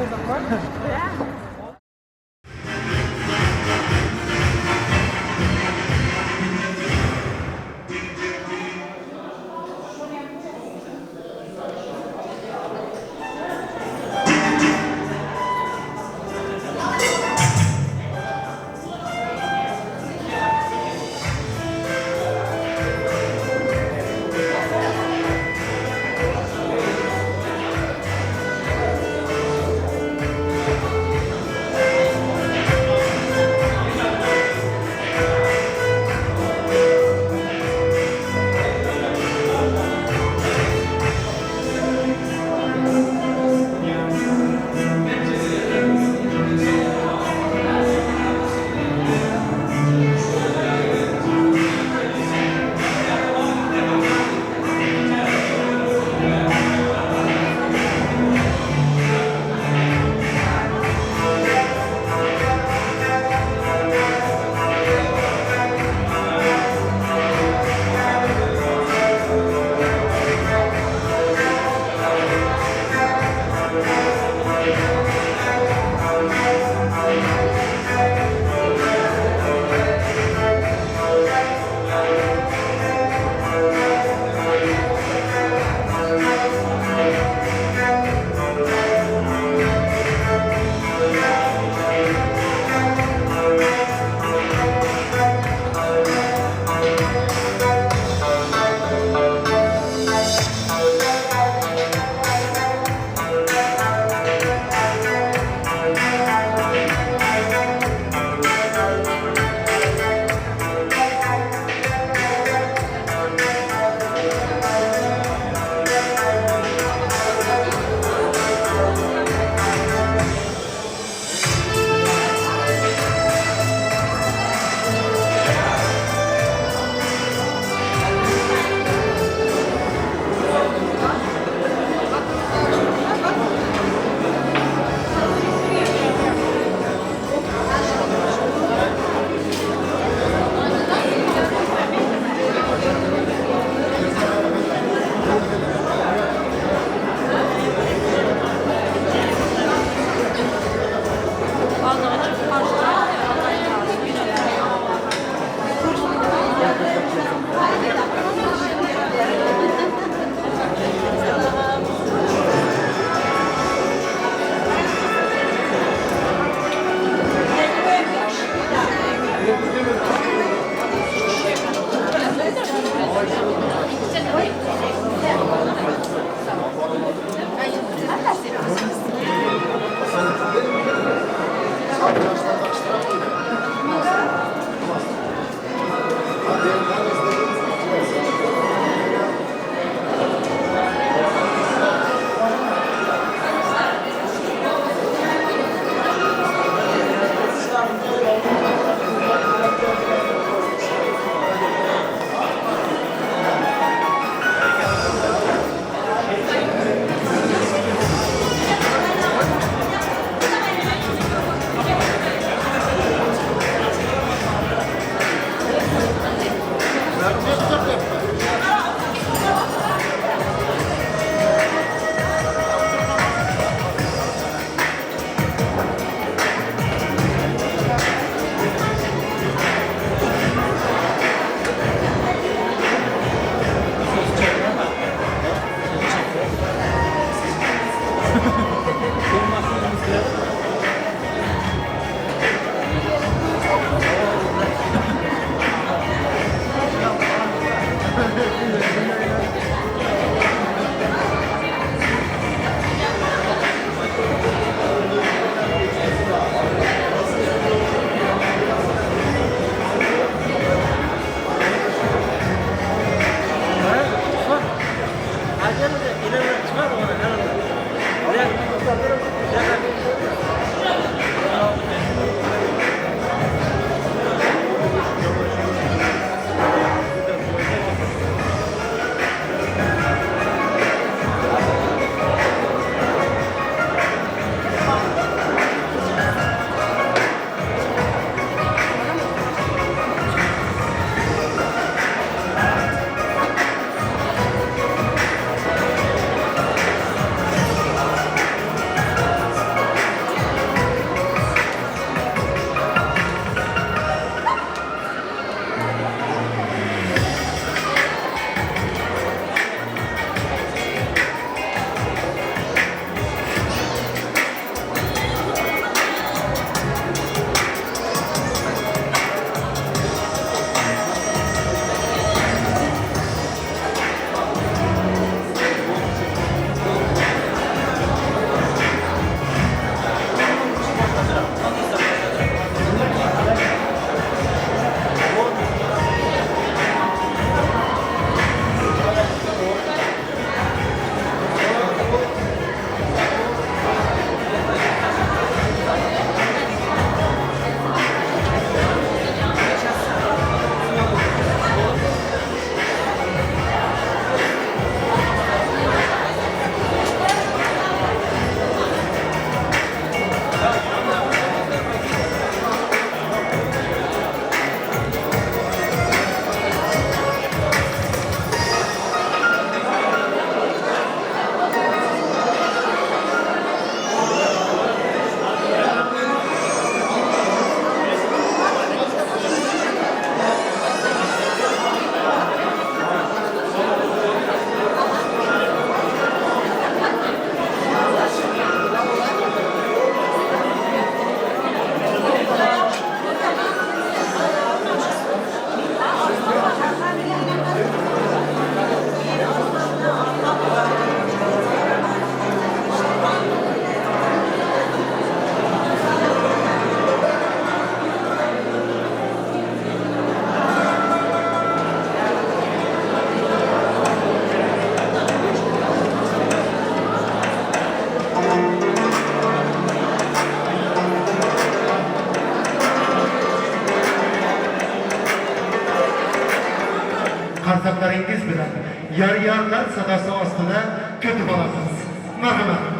Qarsaklaringiz bilan yor-yorlar sadosi ostida kutib olamiz. Marhamat.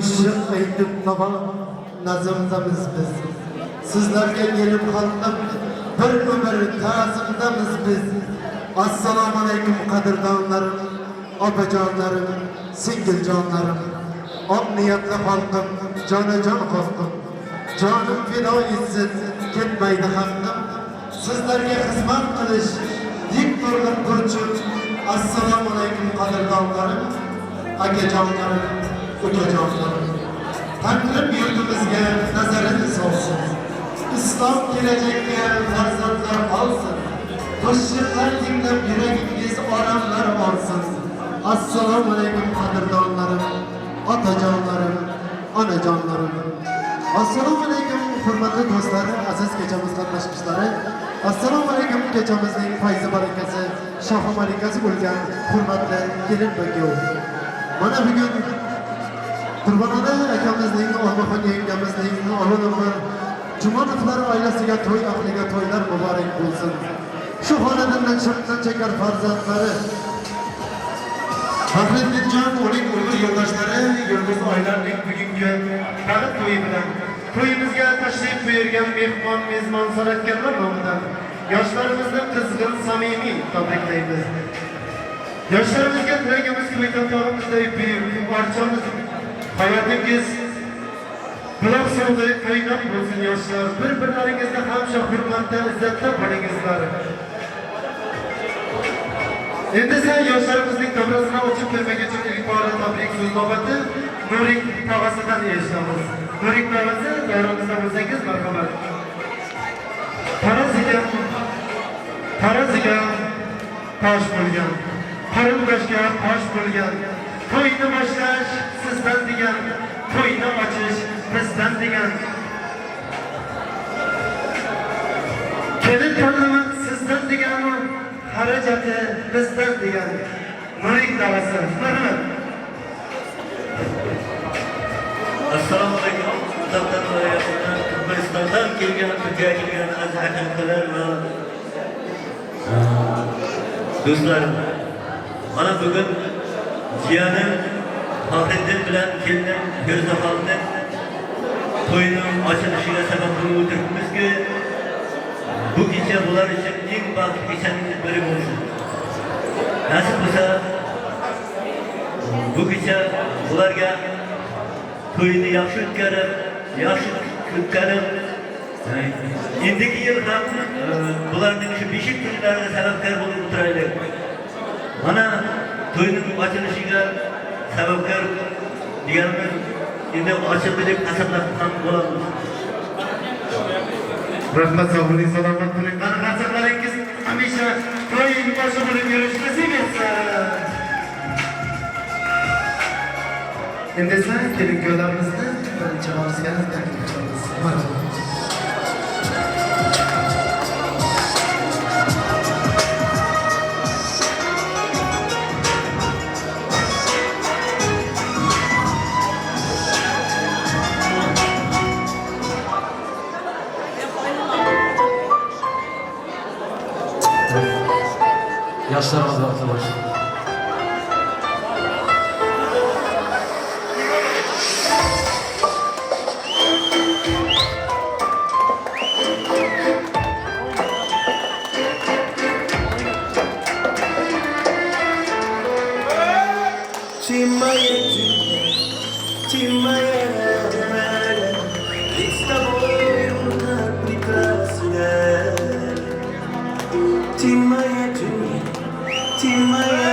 Qo'shiq aytib navo nazmdamiz biz. Sizlarga elim xalqim bir umr ta'zimdamiz biz. Assalomu alaykum qadrdonlarim, opajonlarim, singiljonlarim. Oq niyatli xalqim, jonajon xalqim. Jonim fido etsin, ketmaydi haqqim. Sizlarga xizmat qilish diktorlik burchim. Assalomu alaykum qadrdonlarim, akajonlarim, ukajonlarim. Tangrim yurtimizga nazarini solsin. Islom kelajakka farzandlar olsin. Qo'shiqlar tinglab yuragingiz oromlar olsin. Assalomu alaykum qadrdonlarim, otajonlarim, onajonlarim. Assalomu alaykum hurmatli do'stlar, aziz kechamiz qatnashchilari. Assalomu alaykum kechamizning fayzi barakasi, shohi malikasi bo'lgan hurmatli kelin va kuyov. Mana bugun Qurbonali akamizning, Olmaxon yangamizning, Olonumar Jumonovlar oilasiga to'y ahliga to'ylar muborak bo'lsin. Shu xonadondan shirdan chekar farzandlari Faxriddinjon, uning umr yo'ldoshlari Yulduz oilaning bugungi baxt to'yi bilan to'yimizga tashrif buyurgan mehmon, mezbon san'atkorlar nomidan yoshlarimizni qizg'in samimiy tabriklaymiz. Yoshlarimizga tilagimiz ko'ytan tog'imizday buyuk archamiz, hayotingiz buloq suvday qaynoq bo'lsin yoshlar. Bir-birlaringizni hamisha hurmatda, izzatda bo'lingizlar. Endi esa yoshlarimizning davrasini ochib bermak uchun ilk bora tabrik so'z navbati Nurik tog'asidan eshitamiz. Nurik tog'asi, davramizda bo'lsangiz marhamat. Taroziga tosh bo'lgan, qarindoshga tosh bo'lgan, to'yni boshlash sizdan degan, to'yni ochish bizdan degan. Kelin tanlamak sizdan degan, xarajati bizdan degan. Nurik tog'asi, marhamat. Assalomu alaykum. Uzaktan ve yakından Türkmenistan'dan kelgan, Türkiye'ye kelgan aziz aka-ukalar va do'stlarim. Mana bugun jiyanim Faxriddin bilan kelinim Ko'zdaxonning to'yining ochilishiga sabab bo'lib o'tiribmizki, bu kecha bular uchun eng baxtli kechaning biri bo'lsin. Nasib bo'lsa bu kecha bularga to'yini yaxshi o'tkazib, endigi yil ham bularning shu beshik to'ylariga sababkor bo'lib o'tiraylik. Mana to'yning ochilishiga sababkor deganimiz endi ochildi deb qasamlab ham bo'lamiz. Rahmat, sog' bo'ling, salomat bo'ling. Mana qasamlaringiz hamisha to'ying boshi bo'lib yurish nasib etsin. Endi esa kelin kuyovlarimizni birinchi valsga taklif qilamiz. Marhamat. Yaşlarımız baxtli bo'lsin. Ты моя, ты моя.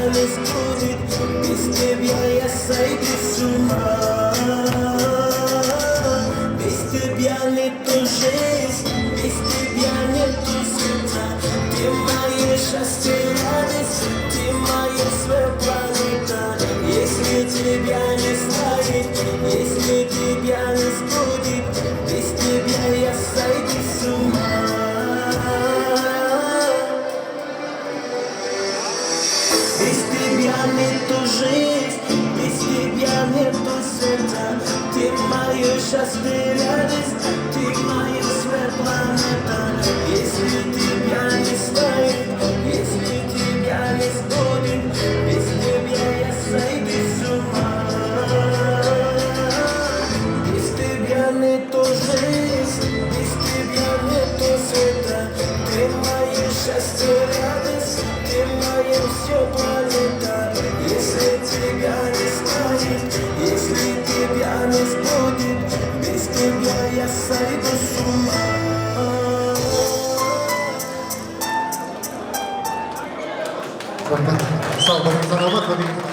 не будет, без тебя я сойду с ума. Без тебя нету жизнь, без тебя нету света. Ты мое счастье, радость, ты моя своя планета. Если тебя не станет, если тебя не будет, без тебя я сойду с ума. Без тебя нету жизнь, без тебя нету света. Ты мое счастье, радость, ты моя своя планета. Если тебя не станет, если тебя не будет, без тебя я сойду с ума. Без тебя нету жизнь, без тебя нету света. Ты мое счастье, радость, ты моя все планета. Если тебя не станет, если тебя не будет, без тебя я сойду с ума. Sog' bo'ling, salomat bo'ling.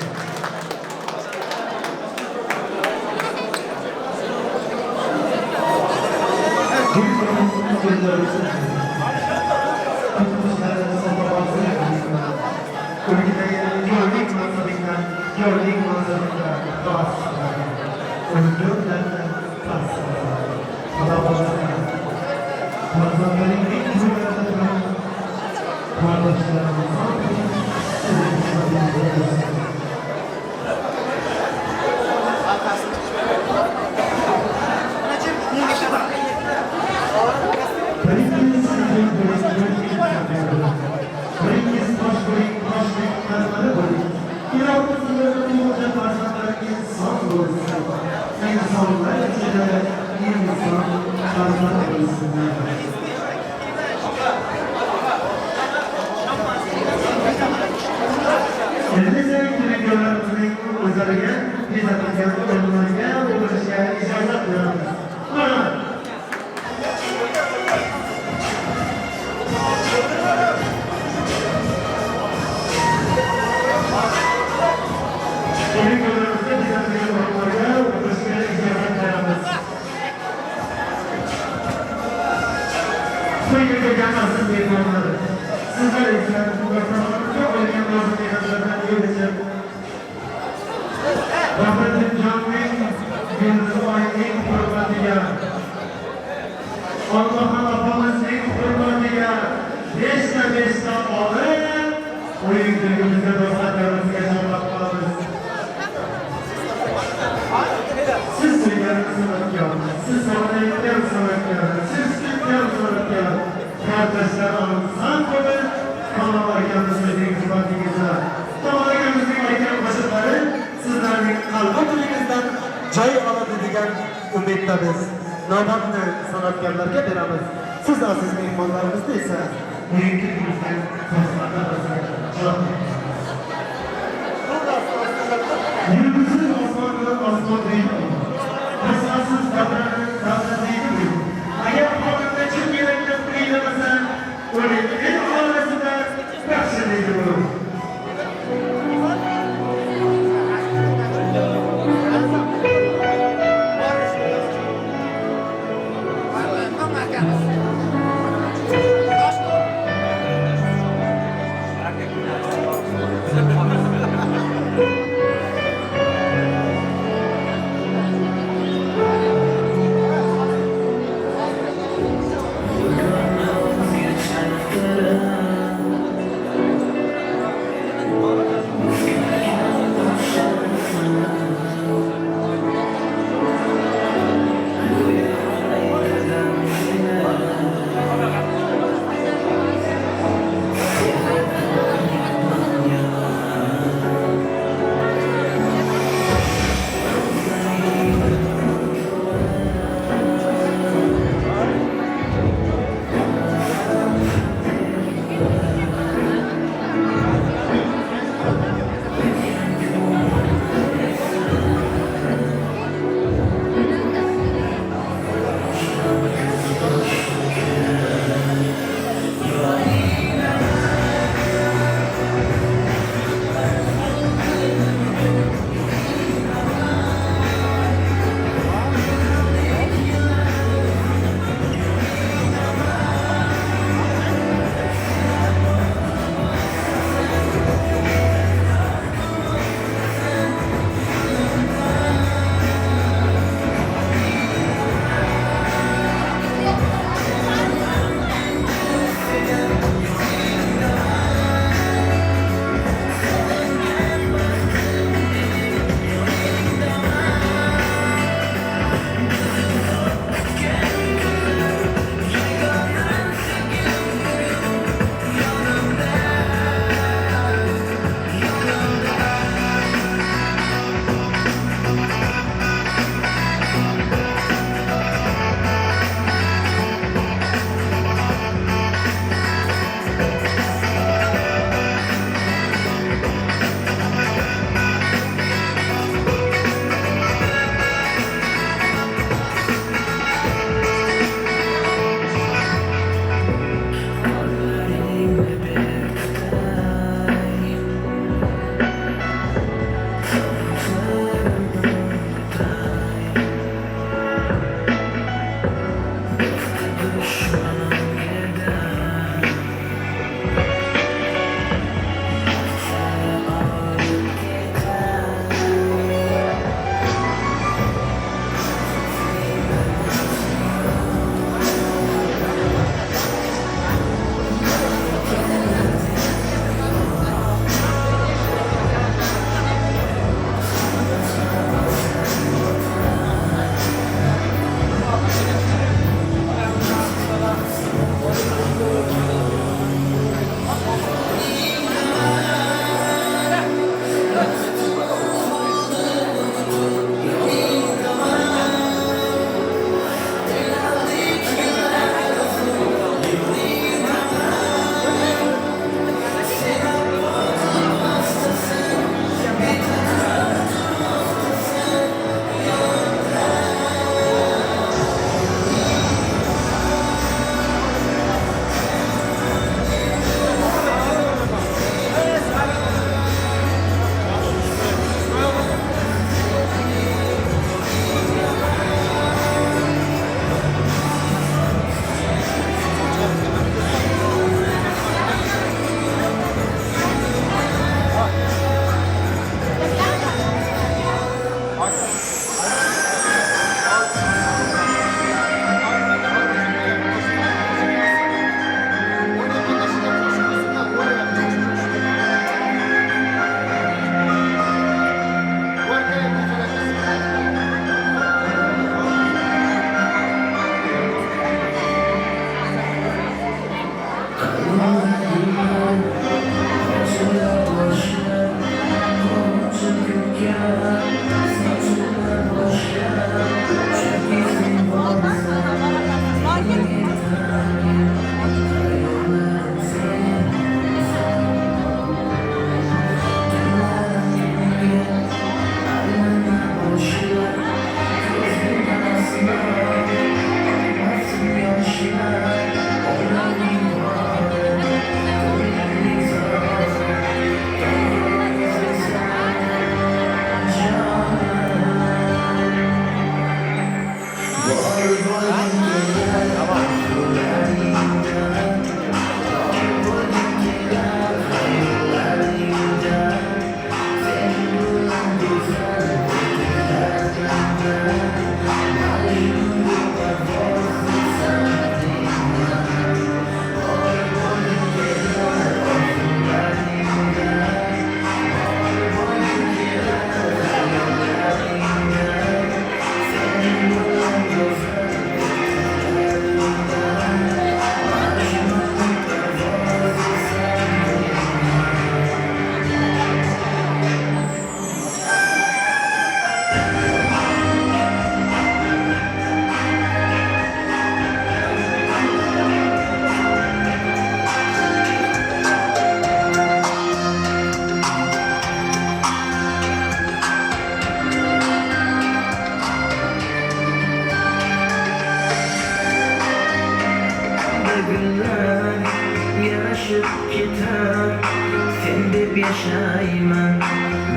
Deb yashayman,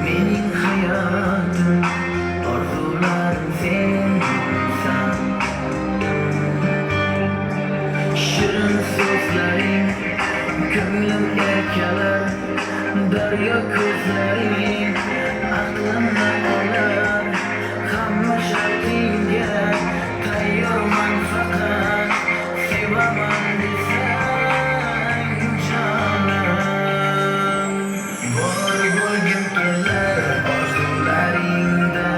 mening hayotim, orzularim sensan. Shirin so'zlaring ko'nglim erkalar, daryo ko'zlaring aqlimni olar. Hamma shartingga tayyorman, faqat sevaman desang jonim. Bor bo'lgim kelar orzularingda,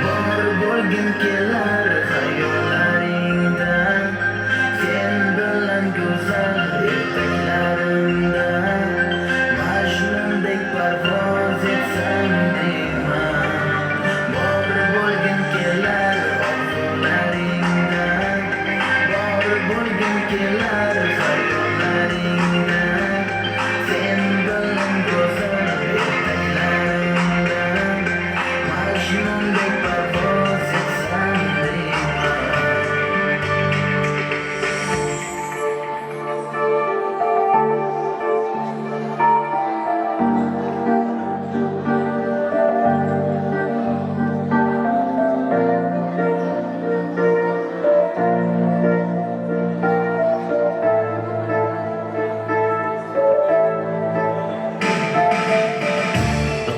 bor bo'lgim kelar xayollaringda. Sen bilan go'zal ertaklarimda Majnundek parvoz etsam deyman. Bor bo'lgim kelar orzularingda, bor bo'lgim kelar xayollaringda. Sen bilan go'zal ertaklarimda Majnundek parvoz etsam deyman.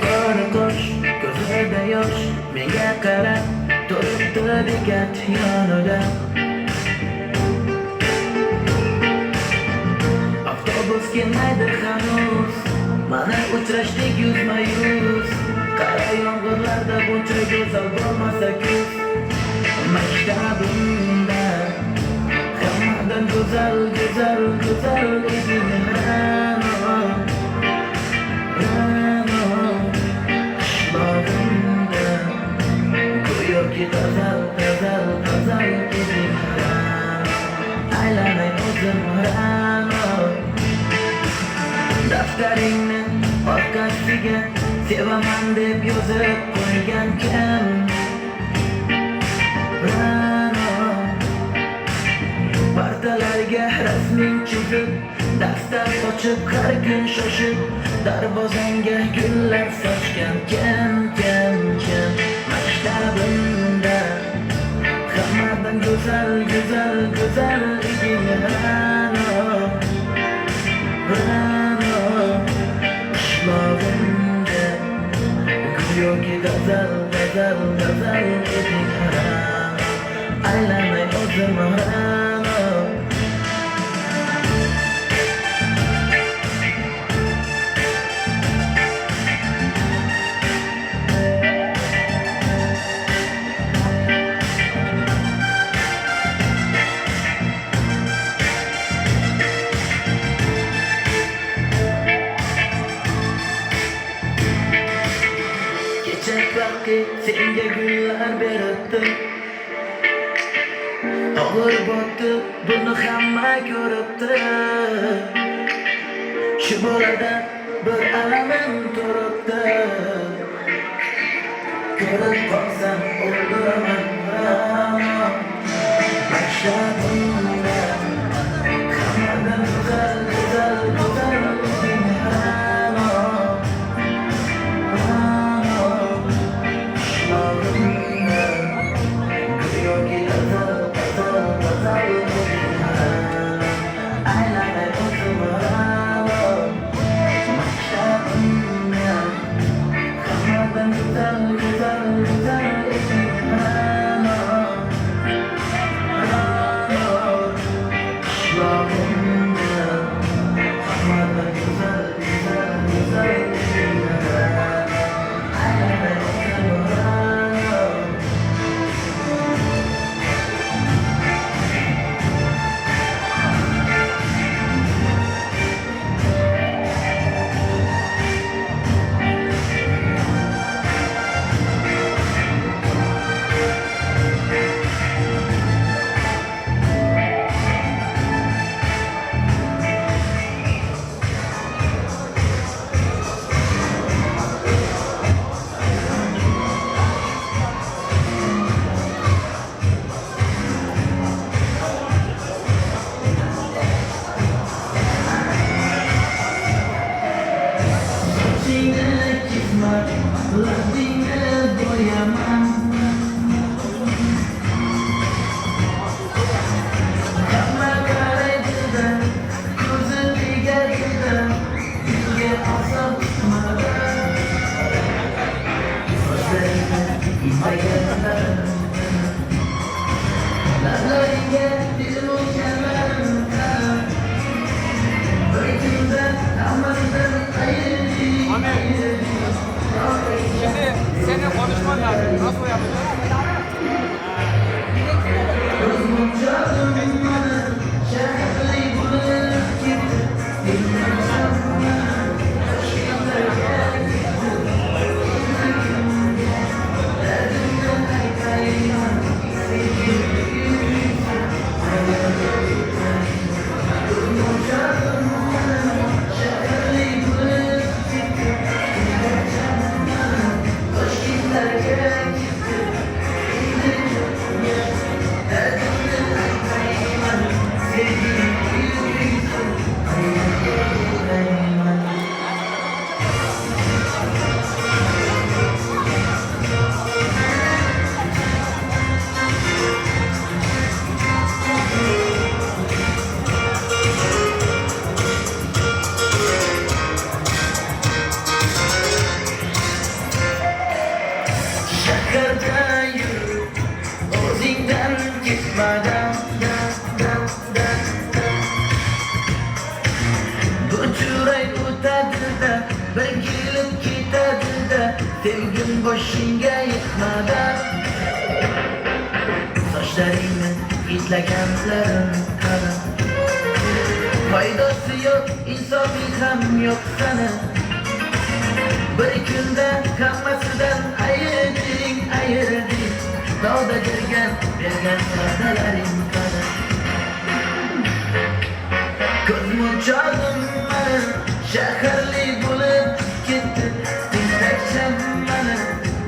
Qora qosh, ko'zida yosh, menga qarab turibdi bekat yonida. Avtobus kelmaydi hanuz, mana uchrashdik yuzma-yuz. Qara yomg'irlarda buncha go'zal bo'lmasa kuz. Maktabimda hammadan go'zal, go'zal, go'zal eding Ra'no, Ra'no. Qishlog'imda go'yoki g'azal, g'azal, g'azal eding Ra'no. Aylanay o'zim Ra'no. Daftaringni orqasiga sevaman deb yozib qo'ygan kim? Ra'no. Partalarga rasming chizib, daftar ochib har kun shoshib, darvozangga gullar sochgan kim, kim, kim? Maktabimda hammadan go'zal, go'zal, go'zal eding Ra'no, Ra'no. Qishlog'imda go'yoki g'azal, g'azal, g'azal eding Ra'no. Aylanay o'zim Ra'no. Kecha vaqti senga gullar beribdi, og'ir botdi, buni hamma ko'ribdi. Shu bolada bir alamim turibdi, ko'rib qolsam o'ldiraman Ra'no. Maktabimda hammadan go'zal, go'zal, go'zal eding Ra'no, Ra'no. Qishlog'imda go'yoki g'azal, g'azal, g'azal eding Ra'no. Aylanay o'zim Ra'no. Maktabimda hammadan go'zal, go'zal, go'zal eding Ra'no, Ra'no. Sochingni kesma, labingni bo'yama. Hamma qaraydi-da, ko'zi tegadi-da, menga oson tutmadi. Sochlaringni iymaganlarim, lablaringga termulganlarim. Bir kunda hammasidan ayirdik, ayirdik. Şimdi senin konuşman lazım. Nasıl yapacağız? Ko'zmunchog'im mani shaharli bo'lib ketdi. Tentakcham mani Toshkentlarga ketdi. Endi kimga dardimni aytayman? Sevgim kuysin, qaylarga ketayman? Ko'zmunchog'im mani shaharli bo'lib ketdi. Tentakcham mani Toshkentlarga ketdi. Endi kimga dardimni aytayman? Sevgilim kuysin, qaylarga ketayman? Shaharda yurib o'zingdan ketmadan, dan, dan, dan. Bu turay o'tadi-da, bir kelib ketadi-da, sevgim boshingga yetmadan. Sochlaringni hidlaganlarim qani? Foydasi yo'q, insofing ham yo'q sani. Bir kunda hammasidan ayirding, ayirding. Tog'da bergan, bergan va'dalaring qani? Ko'zmunchog'im mani shaharli bo'lib ketdi. Tentakcham mani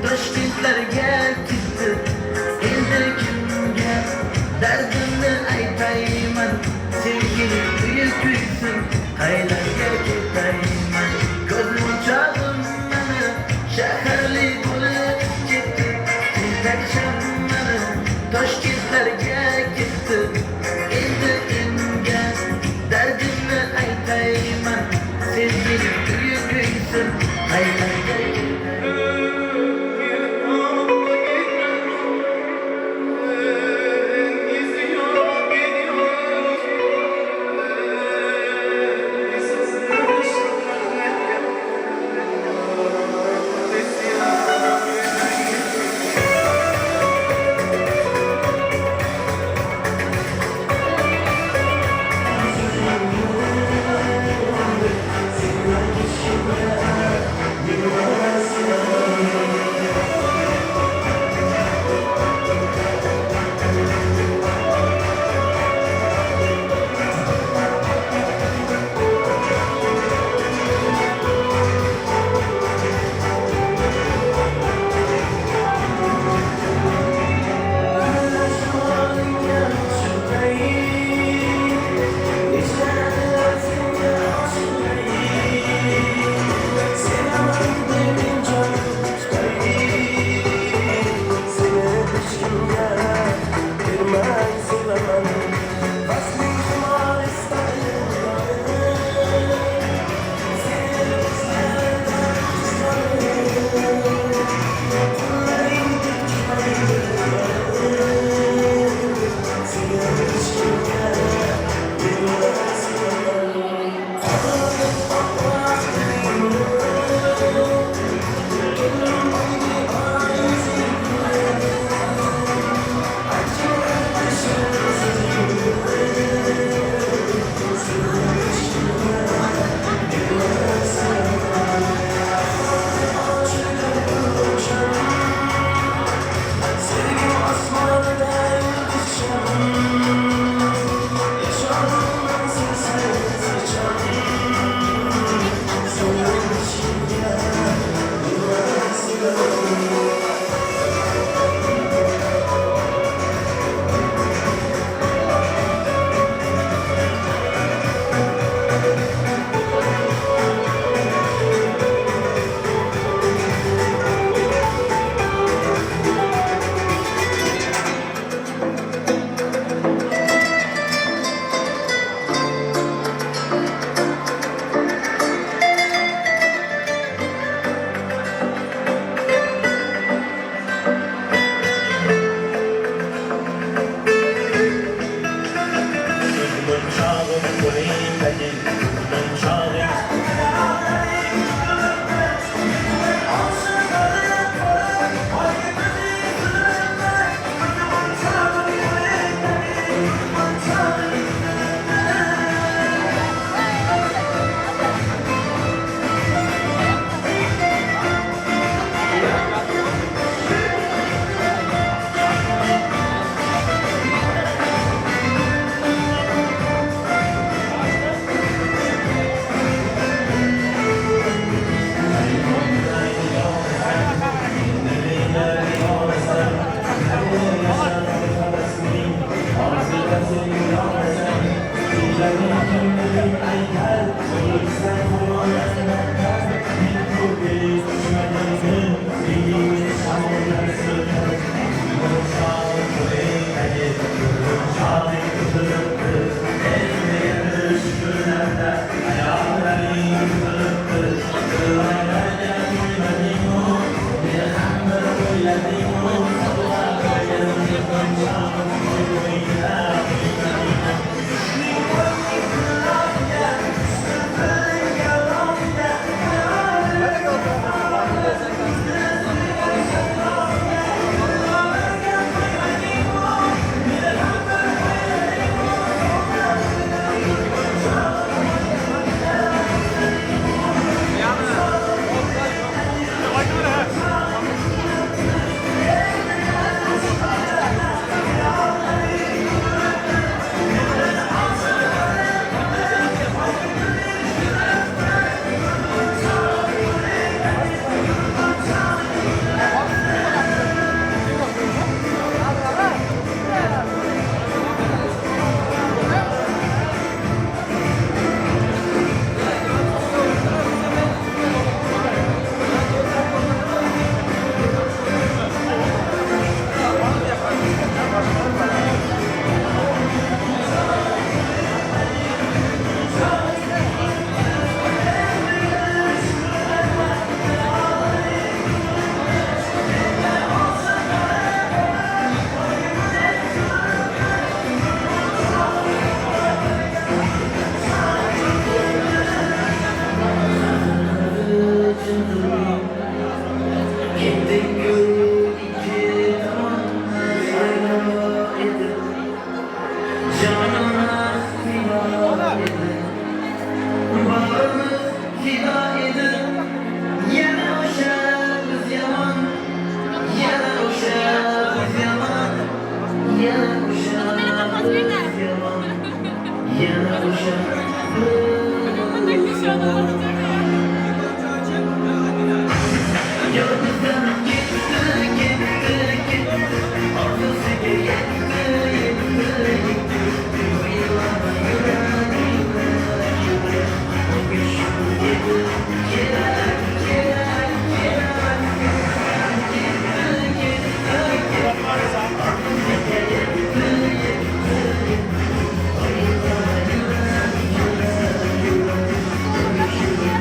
Toshkentlarga ketdi. Endi kimga dardimni aytayman? Sevgilim uyi kuysin, qaylarga ketayman? Ko'zmunchog'im mani shaharli bo'lib ketdi. Tentakcham mani Toshkentlarga ketdi. Endi kimga dardimni aytayman? Sevgilim uyi kuysin, qaylarga ketayman? Душа. Yıldızdan gitti, gitti, gitti. Ordusu yetti, yetti, yetti. Oylama yüreğime, yürek. O güçlü gerek, gerek, gerek. Gitti, gitti, gitti. Ordusu yetti, yetti, yetti. Oylama yüreğime, yürek. O güçlü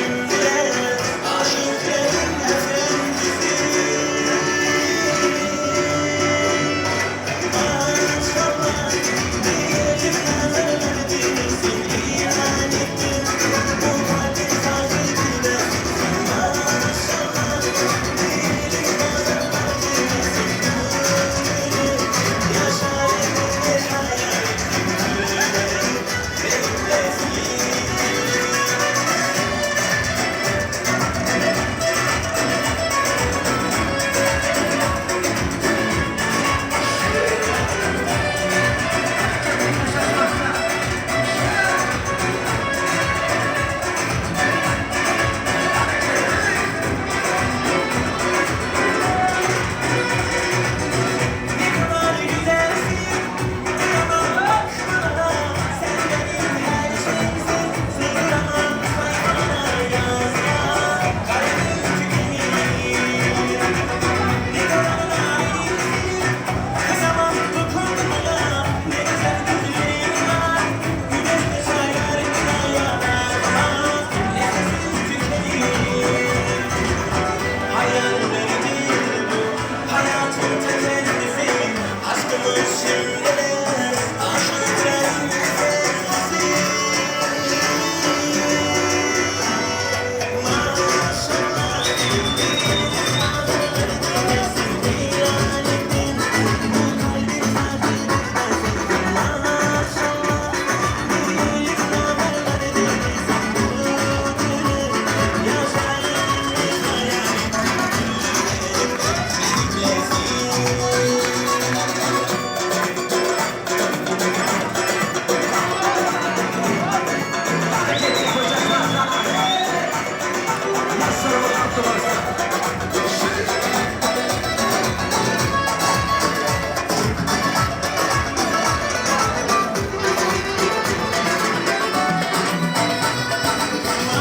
Şimdi de aşıkların efendisi. Maşallah diyelim nazarlar değmesin. İlan ettim bu kalbin tacı sensin. Maşallah diyelim nazarlar değmesin. Bu gönül yaşar elimde hayal ettim. Benimlesin. Ne kadar güzelsin, kıyamam bak bana. Sen benim her şeyimsin, sığdıramam sayfalara yazma. Kalbim tükenir. Ne kadar narinsin, kıyamam dokunmana. Ne güzel gözlerin var, güneşte şarkına yanar. Nefesim tükenir. Hayaller değil bu, hayatın ta kendisi. Aşkımız şimdi de aşıkların efendisi. Maşallah diyelim nazarlar değmesin. İlan ettim bu kalbin tacı sensin. Maşallah diyelim nazarlar değmesin. Bu gönül yaşar elimde hayal ettim. Benimlesin.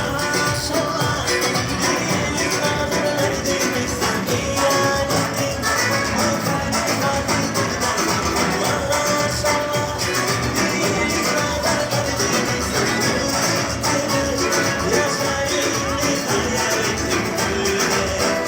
Maşallah diyelim nazarlar değmesin. İlan ettim bu kalbin tacı sensin. Maşallah diyelim nazarlar değmesin. Bu gönül yaşar elimde hayal ettim.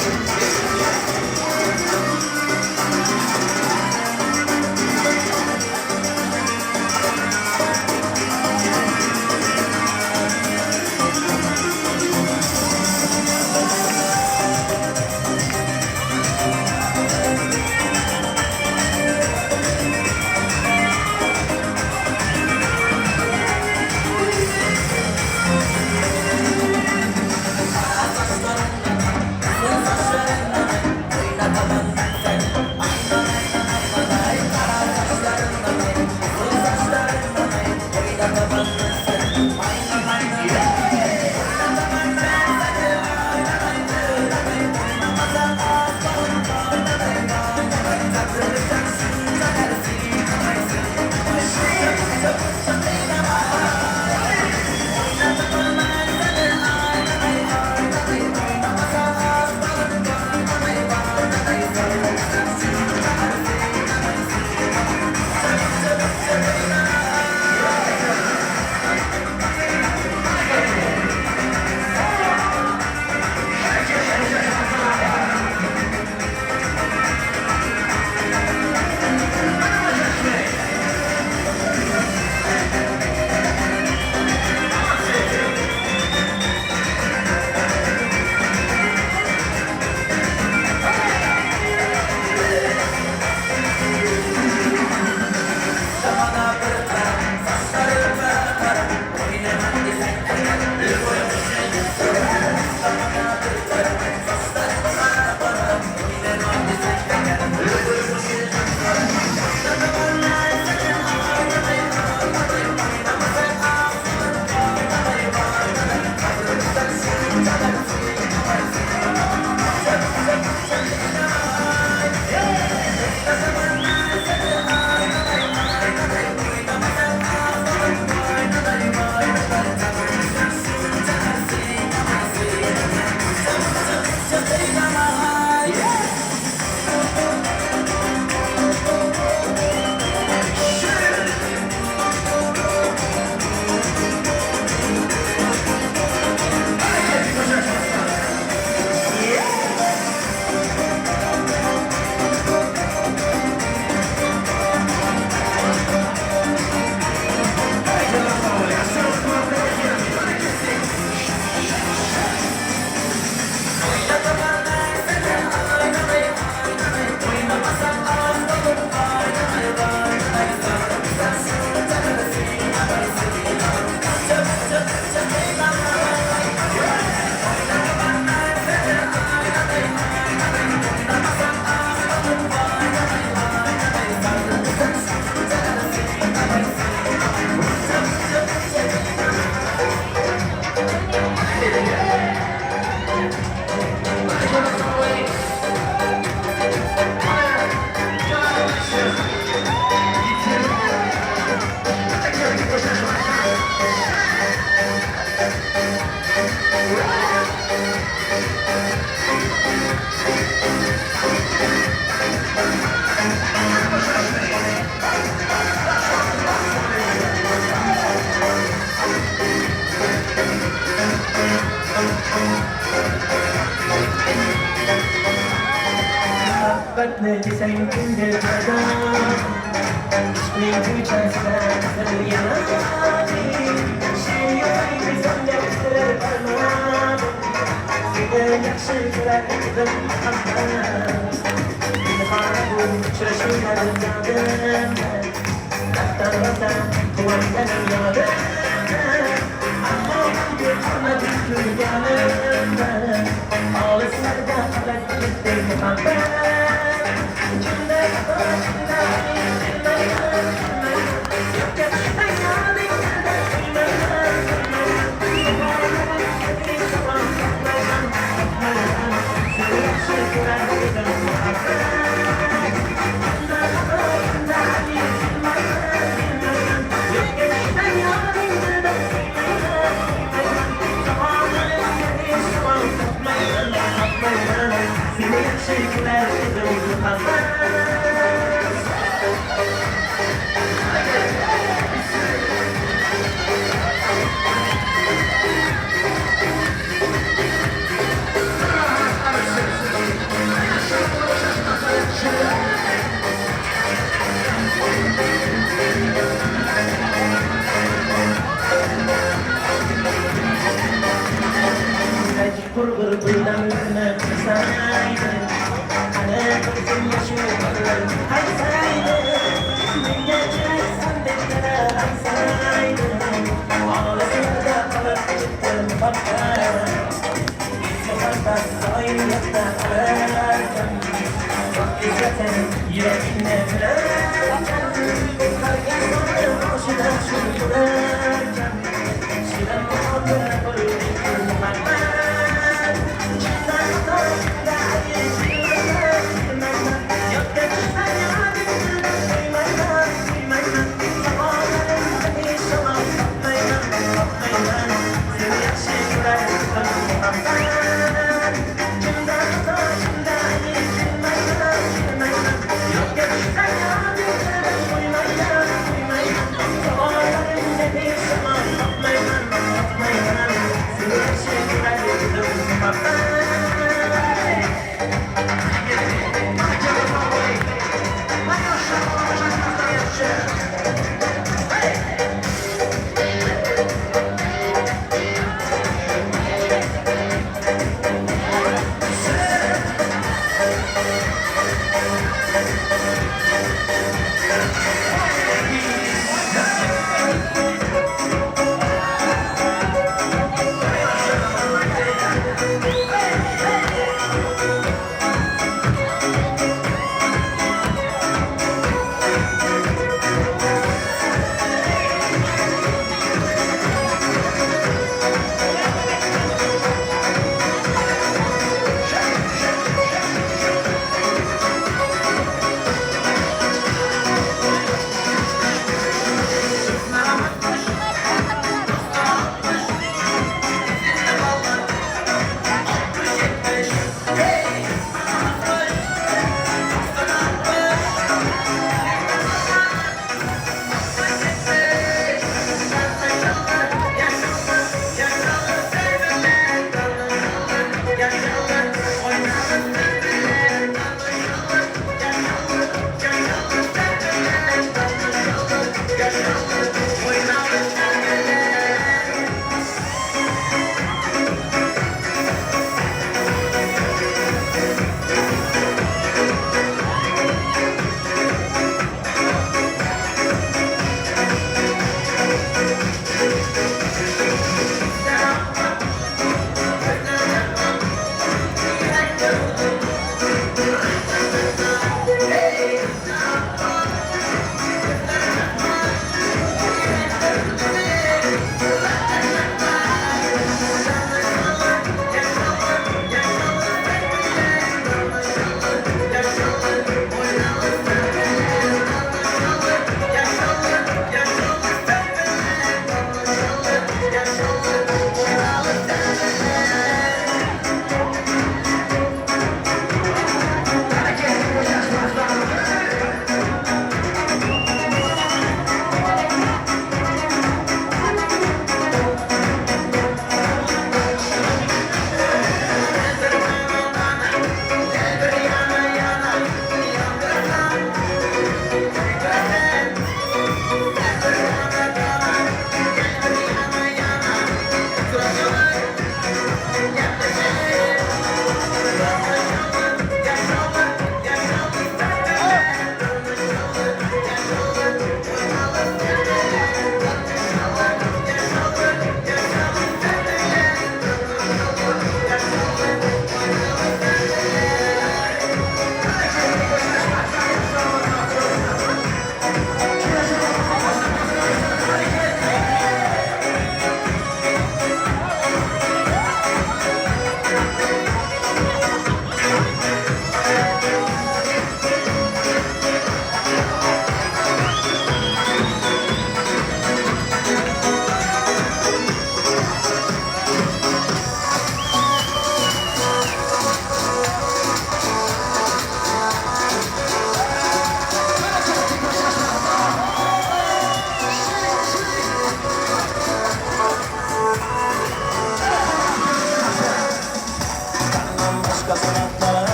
Muhabbatni desang kimga qadam Ishqning ko'chasida sirganim She'r desam gaptirar barmog'im Seni yaxshi ko'rar edim muhabbat Pinhona bu uchrashuvlar yodimda Daftar rosa quvonganim yodimda Ammo bugun qolmadim ko'rganimda Olislarda qolib ketdi muhabbat Kimda xato, kimda ayb bilmayman, bilmayman Yo'qqa tushsang yodingda qo'ymayman, qo'ymayman Savollarimga javob topmayman, topmayman Seni yaxshi ko'rar edim muhabbat Kimda xato, kimda ayb bilmayman, bilmayman Yo'qqa tushsang yodingda qo'ymayman, qo'ymayman Savollarimga javob topmayman, topmayman Seni yaxshi ko'rar edim muhabbat Qurg'ur buldamlarni qilsaydi Qani ko'zim yoshi haysaydi Menga keraksan deb ansaydi Olislarda qolib ketdi muhabbat Muhabbat doim yodda qolarkan Eslatsang yuragingni bilarkan Har insonni boshida shu bo'larkan Shirin xotira bo'ldi muhabbat Kimda xato, kimda ayb bilmayman, bilmayman Yo'qqa tushsang yodingda qo'ymayman, qo'ymayman Savollarimga hech javob topmayman, topmayman Seni yaxshi ko'rar edim muhabbat Kimda xato, kimda ayb bilmayman, bilmayman Yo'qqa tushsang yodingda qo'ymayman, qo'ymayman Savollarimga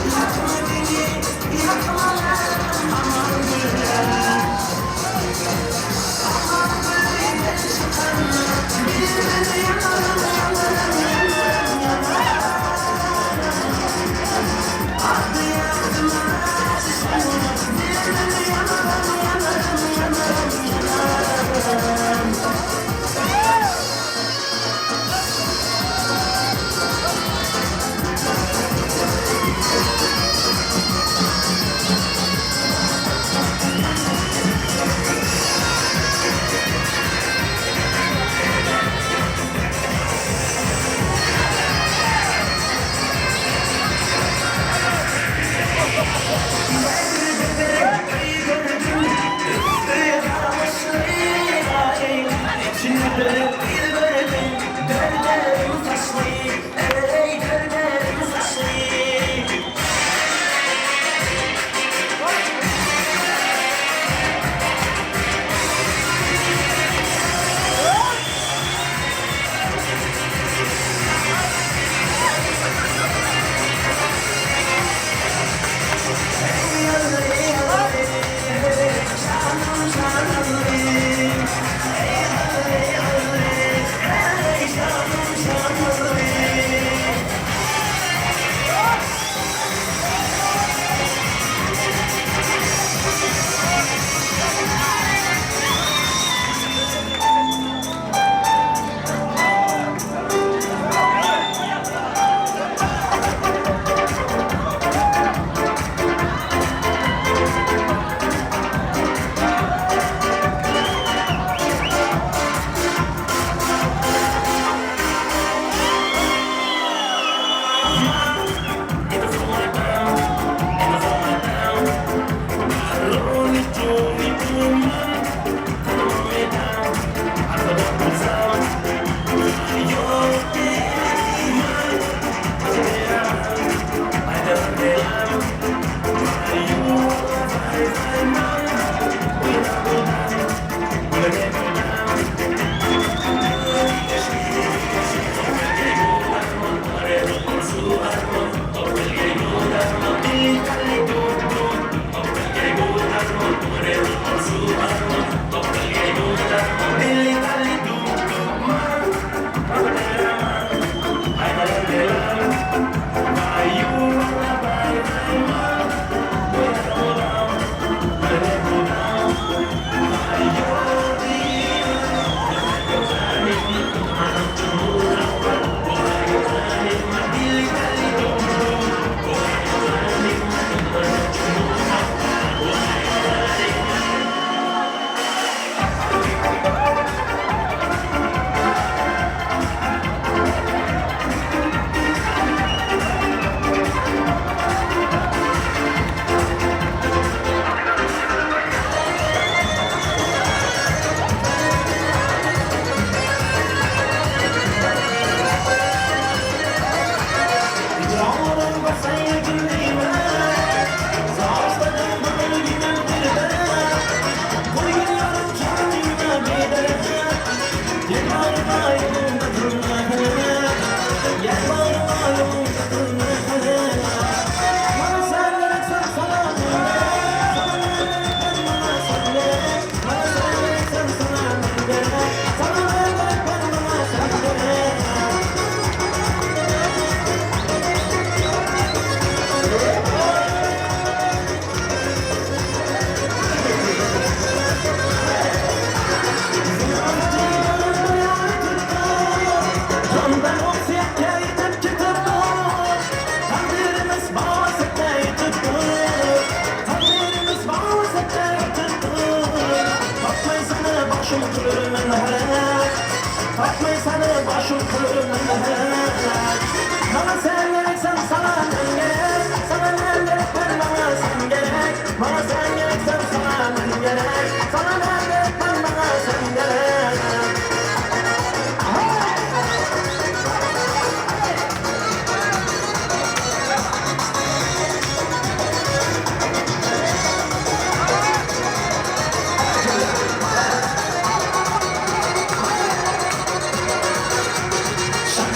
Yakma beni, yakma aman gülüm. Aman böyle çıkan bir beni yanarım, yanarım, yanarım, yanarım. Adı yakma bir beni yanarım, yanarım, yanarım, yanarım.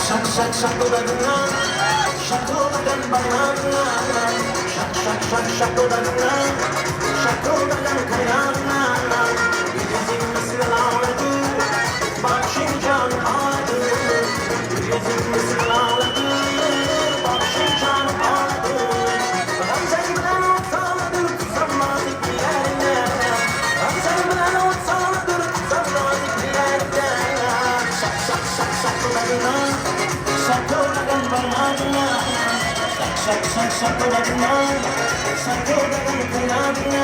Shak shak shakıldadılar, şakıldadan barlarlar. Shak shak shak shakıldadılar, şakıldadan kayarlar. Yüzüm mısırlardı, bakşincan adı. Yüzüm mısırlardı, bakşincan adı. Ramzan bilen otsalıdır, tutamazdık bir yerine. Ramzan bilen otsalıdır, tutamazdık bir yerine. Şak şak şak şakıldadılar, şakıldadan barlarlar. Şak şak şak şakıldadılar, şakıldadan kayarlar.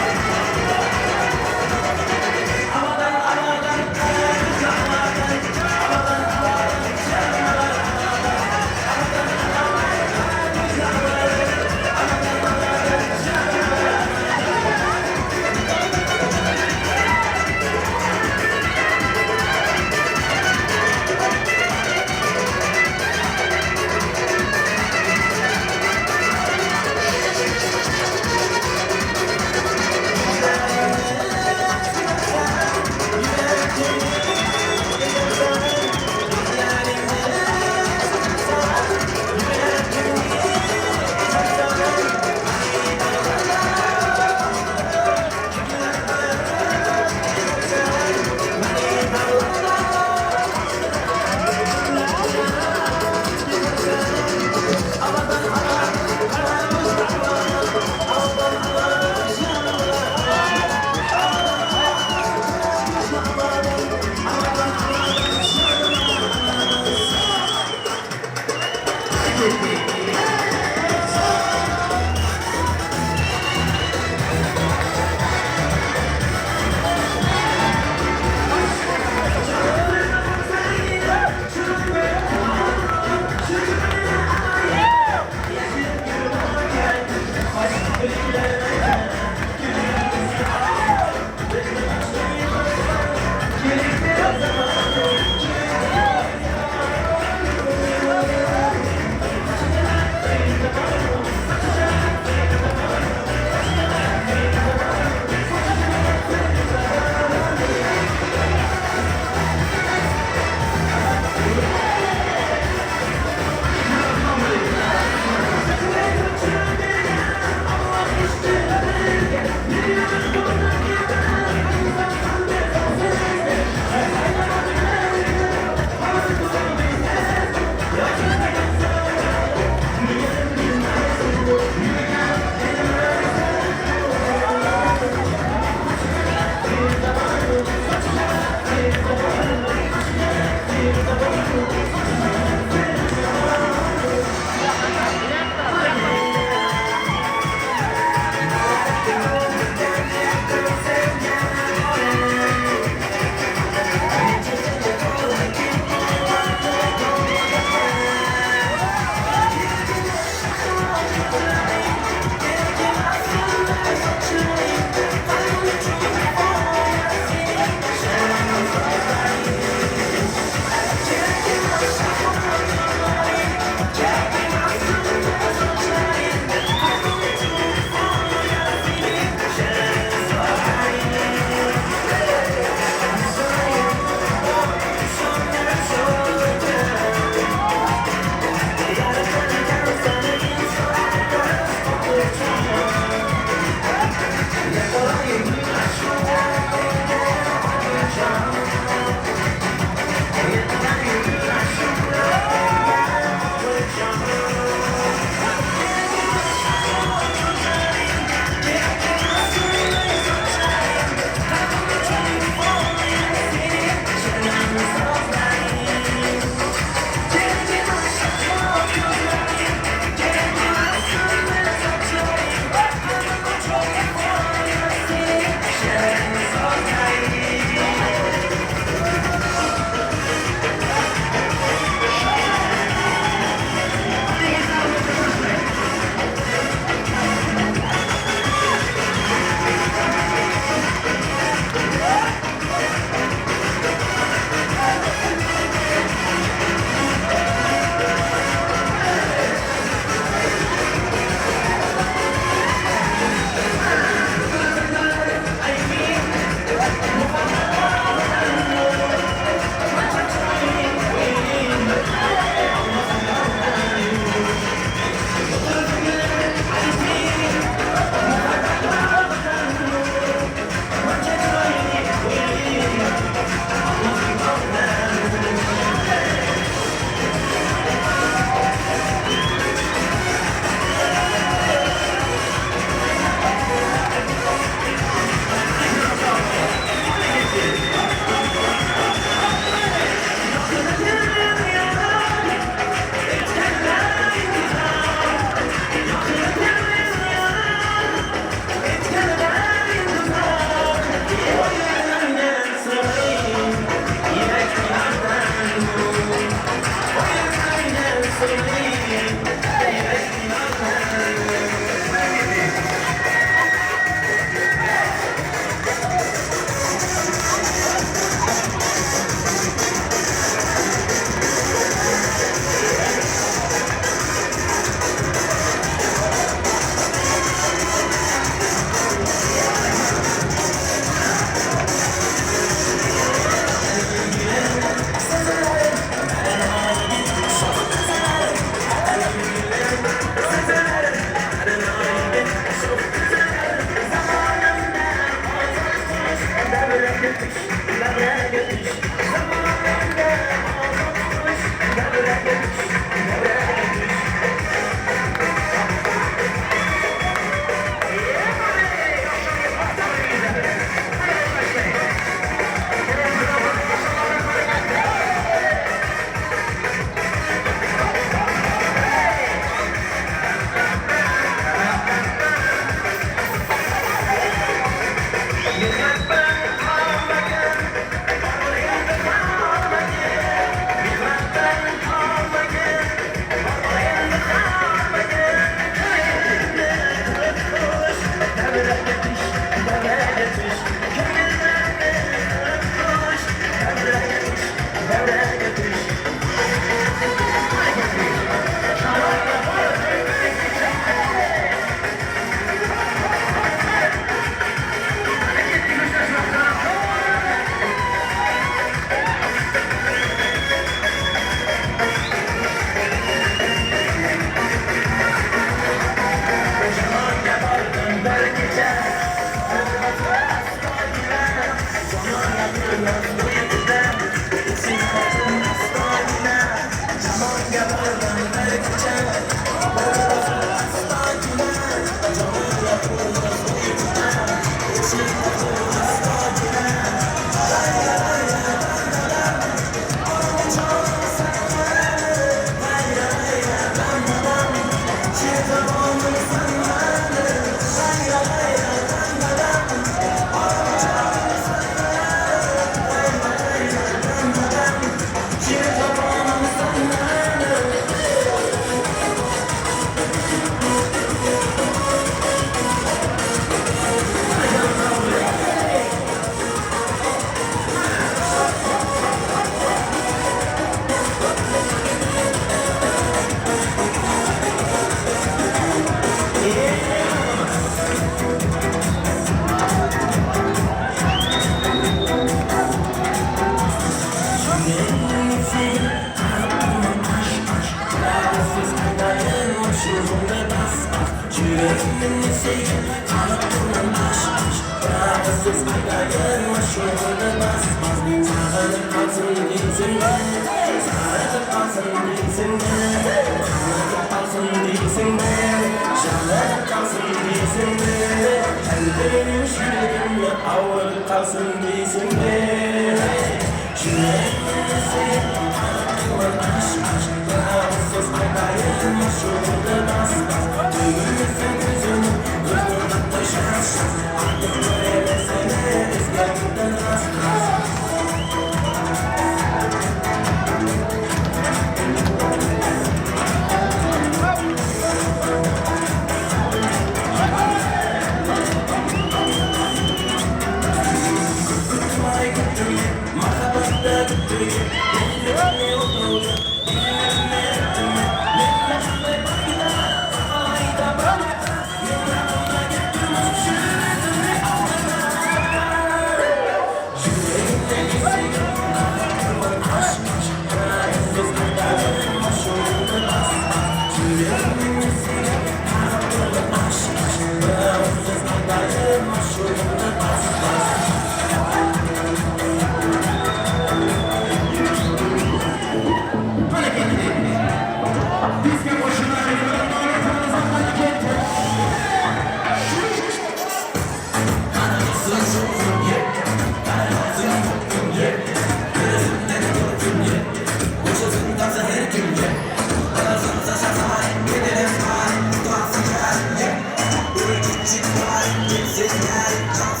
Kimse gel,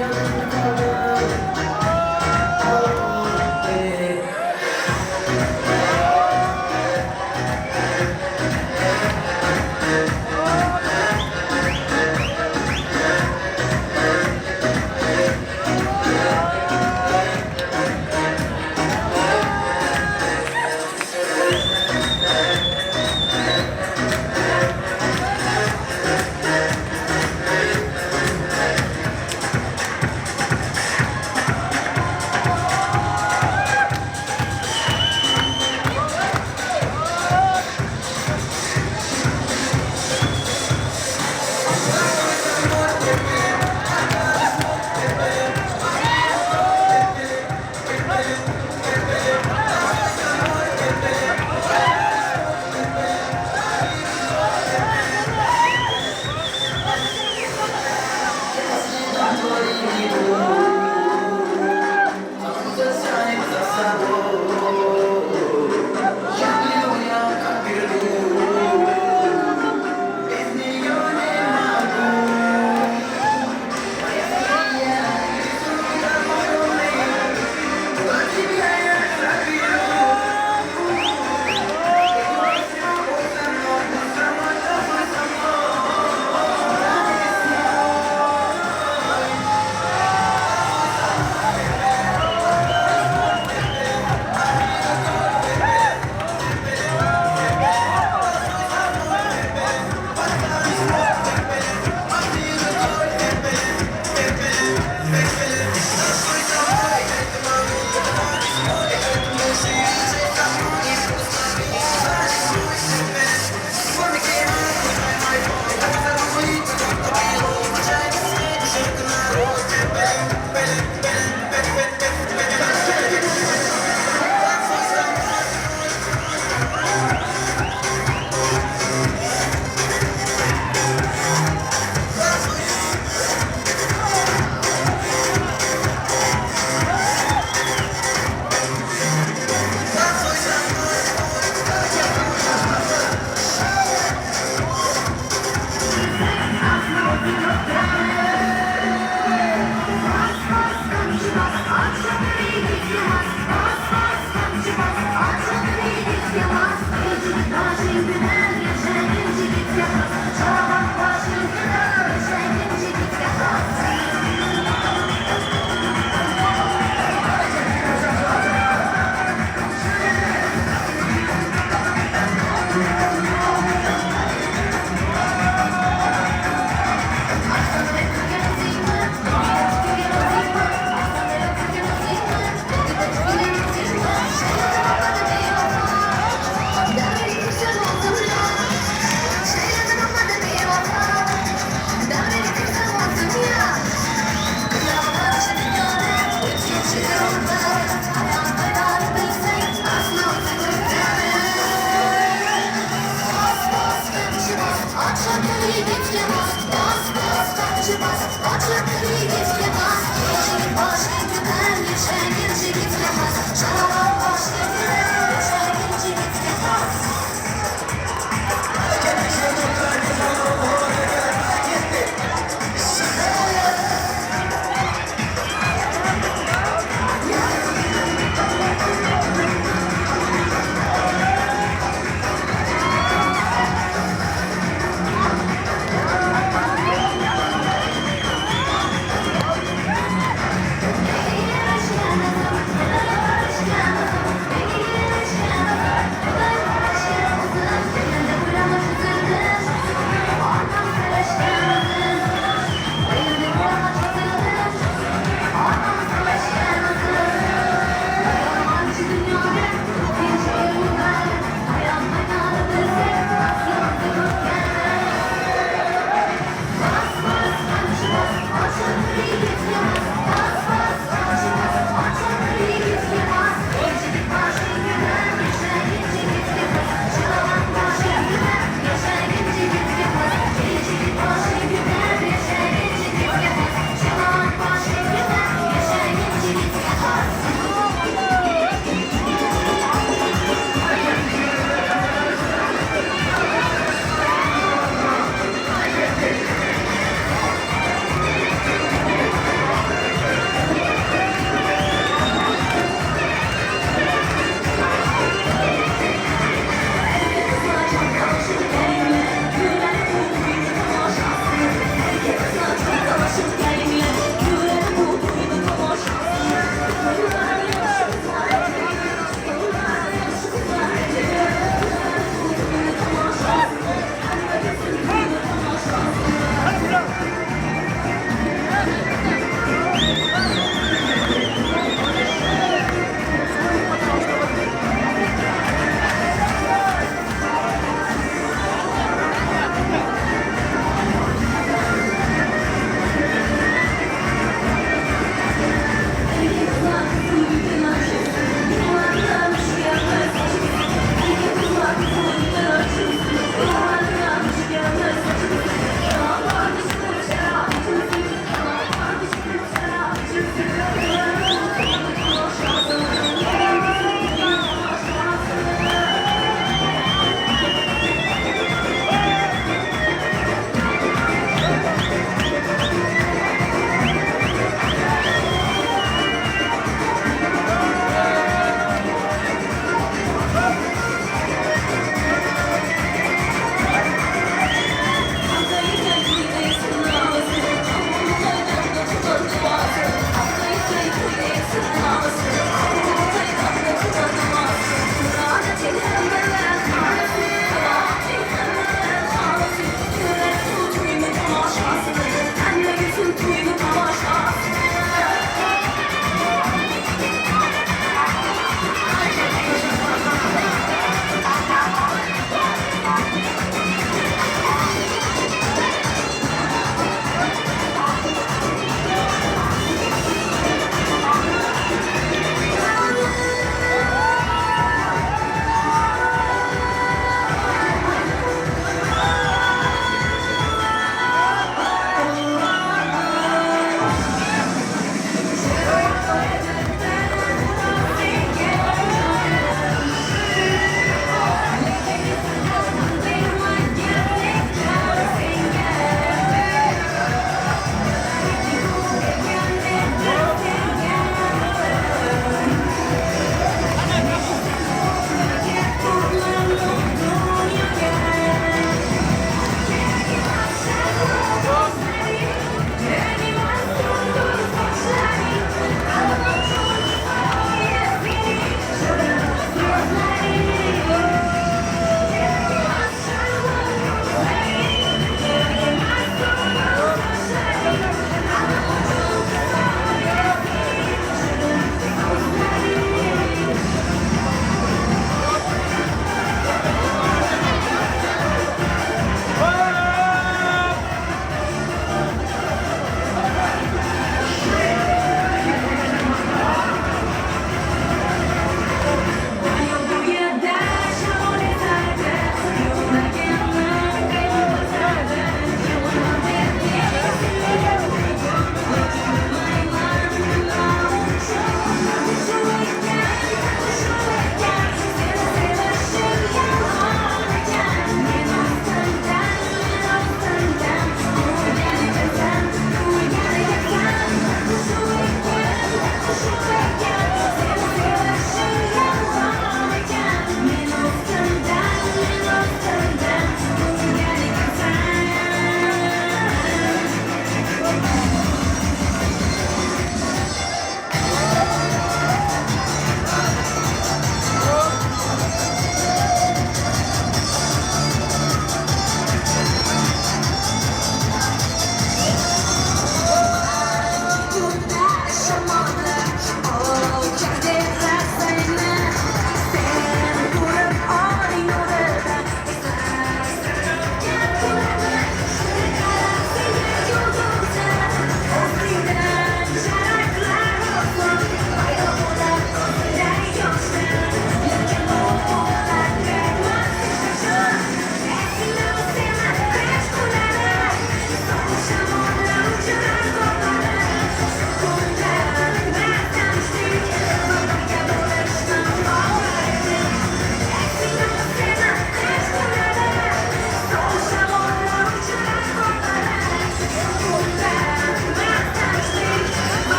Yanımda.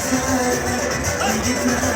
Yigitlar.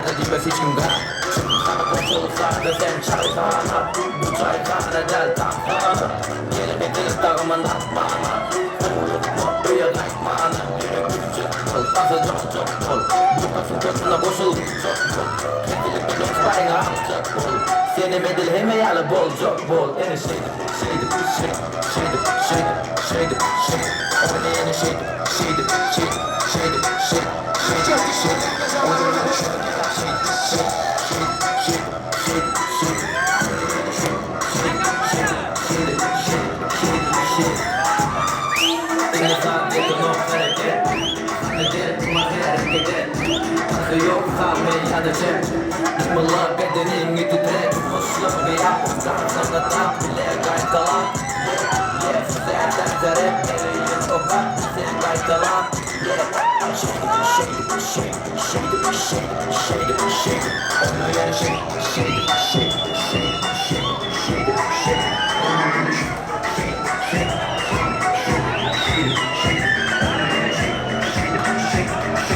Derde diýmez hiç kim gam. Sana goşulsa sen çayhana. Bu çayhana del tamhana. Gelip edilip dağımın atmana. Unutma öye kaçmana. Yürek güççük bol, tası çok çok bol. Bu tasın kötüne koşul çok bol. Kesilip de dostlarına alacak bol. Senim edil heme yalı bol çok bol. Ene şeydi, şeydi, şeydi, şeydi, şeydi, şeydi, şeydi. Oynayana şeydi, şeydi, şeydi, şeydi, şeydi, şeydi, şeydi. Oynayana şeydi, şeydi, şeydi, şeydi, şeydi, şeydi. Şeydi, şeydi, şeydi,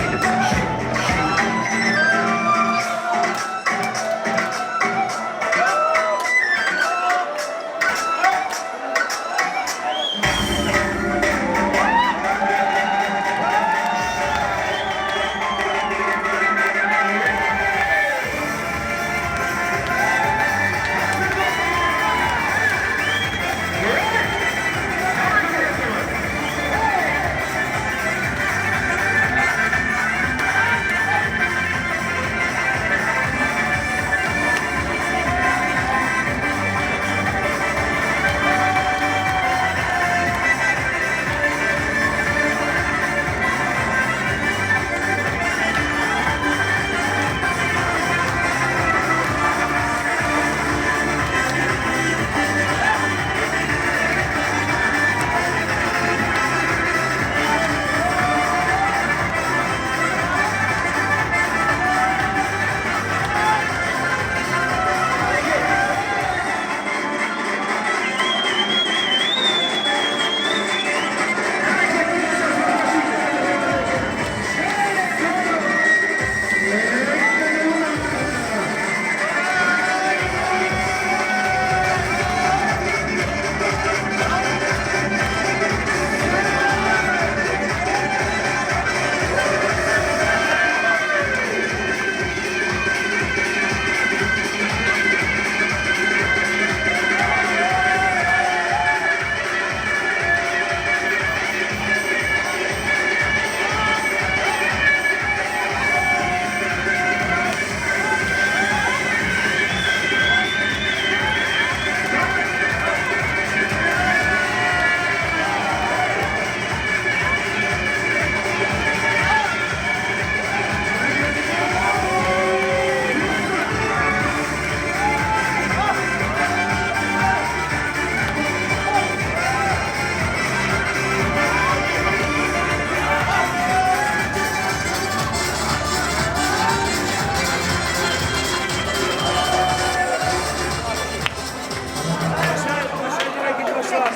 şeydi, şeydi.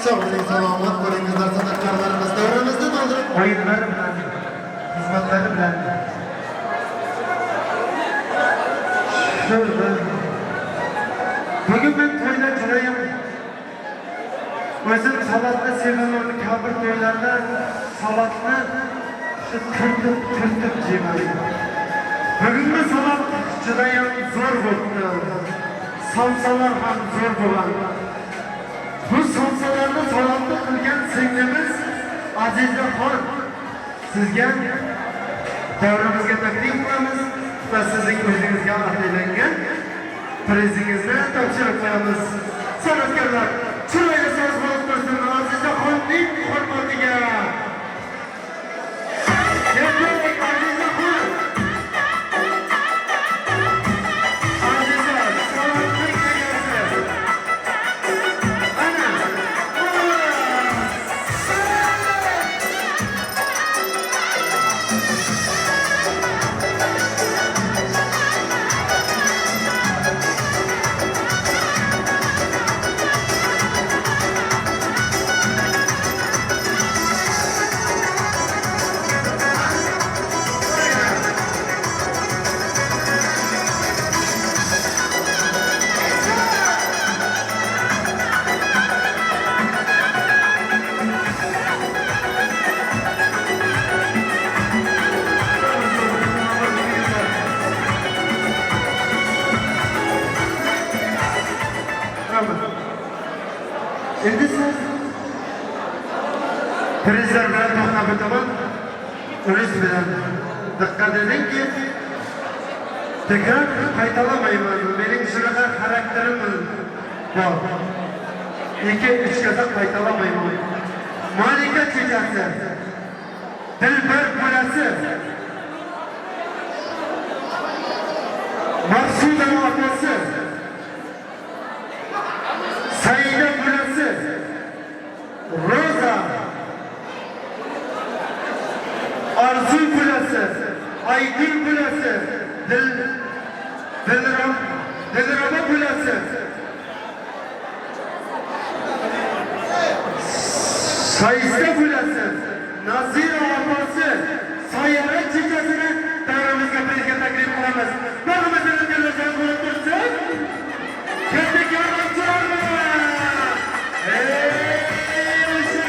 Sog'lik, salomat bo'lingizlar, san'atkorlarimiz davramizni to'ldirib, o'yinlar bilan, xizmatlari bilan shu bugun men to'yda judayam o'zim salatni sevaman, kabir to'ylarda salatni shu turtib yeyman. Bugungi salat judayam zo'r bo'ldi. Somsalar ham zo'r bo'lgan. Bu somsalarni salatni qilgan singlimiz Azizaxon, sizga davramizga taklif qilamiz va sizning o'zingizga ataylangan prizingizni topshirib qo'yamiz. San'atkorlar, chiroyli so'z bo'lib tursin Azizaxonning hurmatiga. Azizaxon! Aziza, salatning egasi. Ana! Endi siz prizlar bilan to'xtab o'taman. Urush bilan diqqat edingki, takror qaytalamayman. Mening shunaqa xarakterim bor. 2-3 gaza qaytalamayman. Malika chechasi, Dilbar bolasi, Maqsuda otasi, Saida bolasi, Roza, Arzu bolasi, Aygül bolasi, Dilraba bolasi, Shaista bolasi, Nazira opasi, Sayora chechasini davramizga prizga taklif qilamiz. Marhamat, san'atkorlar bo'lib tursin. Katta yordamchilarimiz. Ey, o'sha!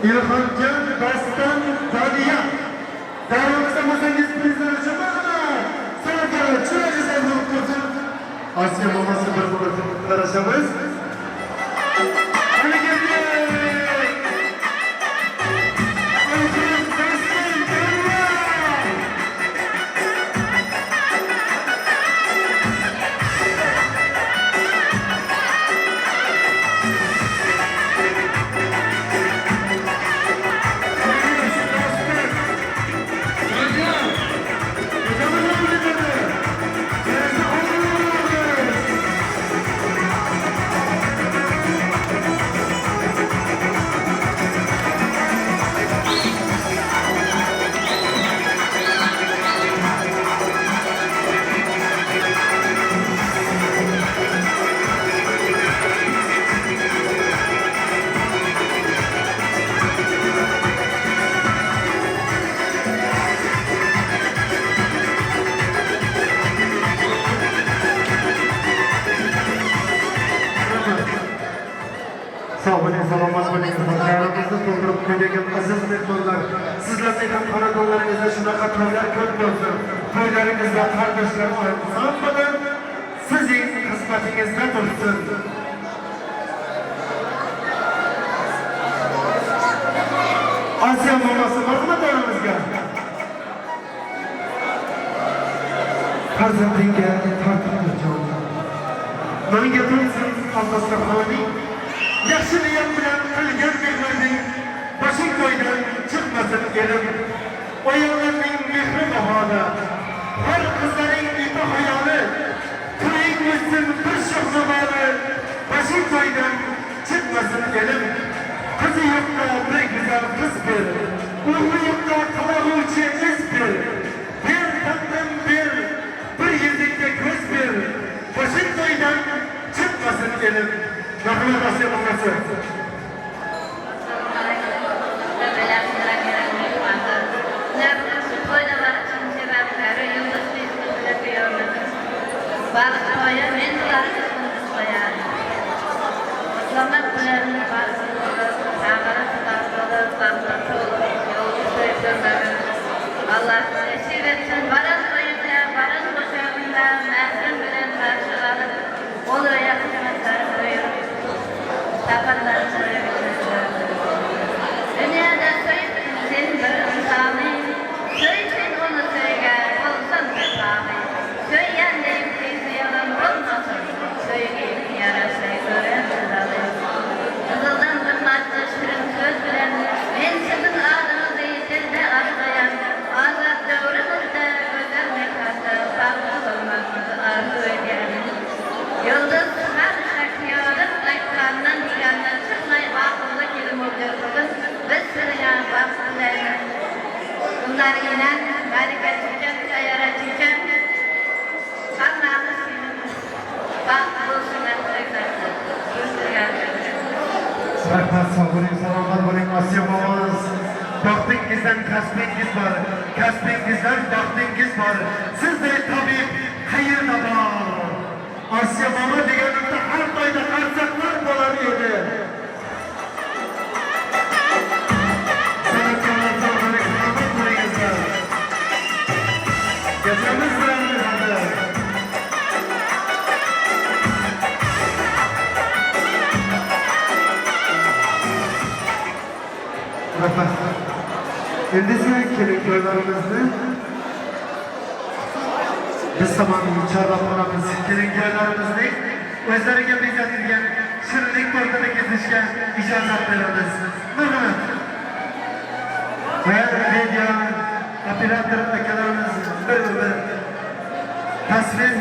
İlhancan Dastan Daniya. Davramızda bo'lsangiz prizlar uchun marhamat. San'atkorlar chiroyli bo'lib tursin. Osiyo momosi bir qarashamiz. Mana keldi. İlhan Dastan Daniya. Sog' bo'ling, salomat bo'ling. Xonadonimizni to'ldirib qo'ygan aziz mehmonlar, sizlarning ham xonadonlaringizda shunaqa to'ylar ko'p bo'lsin. To'ylaringizda qardoshlar ansambli sizning xizmatingizda tursin. Osiyo momosi bormi davramizga? Farzandingga tortib jon. Menga to'ysin dasturxoning. Yaxshi niyat bilan qilgan mehnating boshing to'ydan chiqmasin elim. Ayollarning mehri bahona, har qizlarning ipi hayoli, to'ying o'tsin bir sho'x boshing to'ydan chiqmasin elim. Qizi yo'qqa bir go'zal qiz ber, o'g'li yo'qqa qalag'uvchi iz ber. Ber taqdim ber, bir yuzingga ko'z ber, boshing to'ydan chiqmasin elim. Rahmat Osiyo momosi. Balık koyar, men balık koyar. Otlamak bilan balık Allah nesip etsin. Varan toyunda, varan kuşağında mehrim bilen karşılanıp olaya hizmetler koyup tapanlar koyup Dünyada söysin sen bir insanı, söysin onu söyle, olsun vefalı. Söyleyen deyip teyze yalan olmasın, söyleyip yarası gören kızalı. Kızıldan kırmaçlı şirin söz bilen, ben sizin adınızı dilde atlayan, azat dövrümüzde güzel mekanda bahtlı olmanızı arzu ederim. Yıldız her şakiyarın ayaklarından dikenler çıkmay akıllı kelime oluyor. Biz sıraya baktığımız bunlar ile Melike Çiçek, Sayara Çiçek, Allah'ın bahtlı olsun. Rahmat, sog' bo'ling, salomat bo'ling, Osiyo bobomiz. Baxtingizdan kasbingiz bor, kasbingizdan baxtingiz bor. Sizday tabib qayerda bor? Osiyo bobo deganimda har toyda qarsaklar bo'lar edi. San'atkorlar sog' bo'ling, salomat bo'lingizlar. Gecamiz bilan hadi. Rahmat. Endi esa kelin-kuyovlarimizni biz tomon chorlab qolamiz. Kelin-kuyovlarimizning o'zlariga bezatilgan shirinlik tortini kesishga ijozat beramiz. Marhamat. Va video operator akalarimiz bir-bir tasvir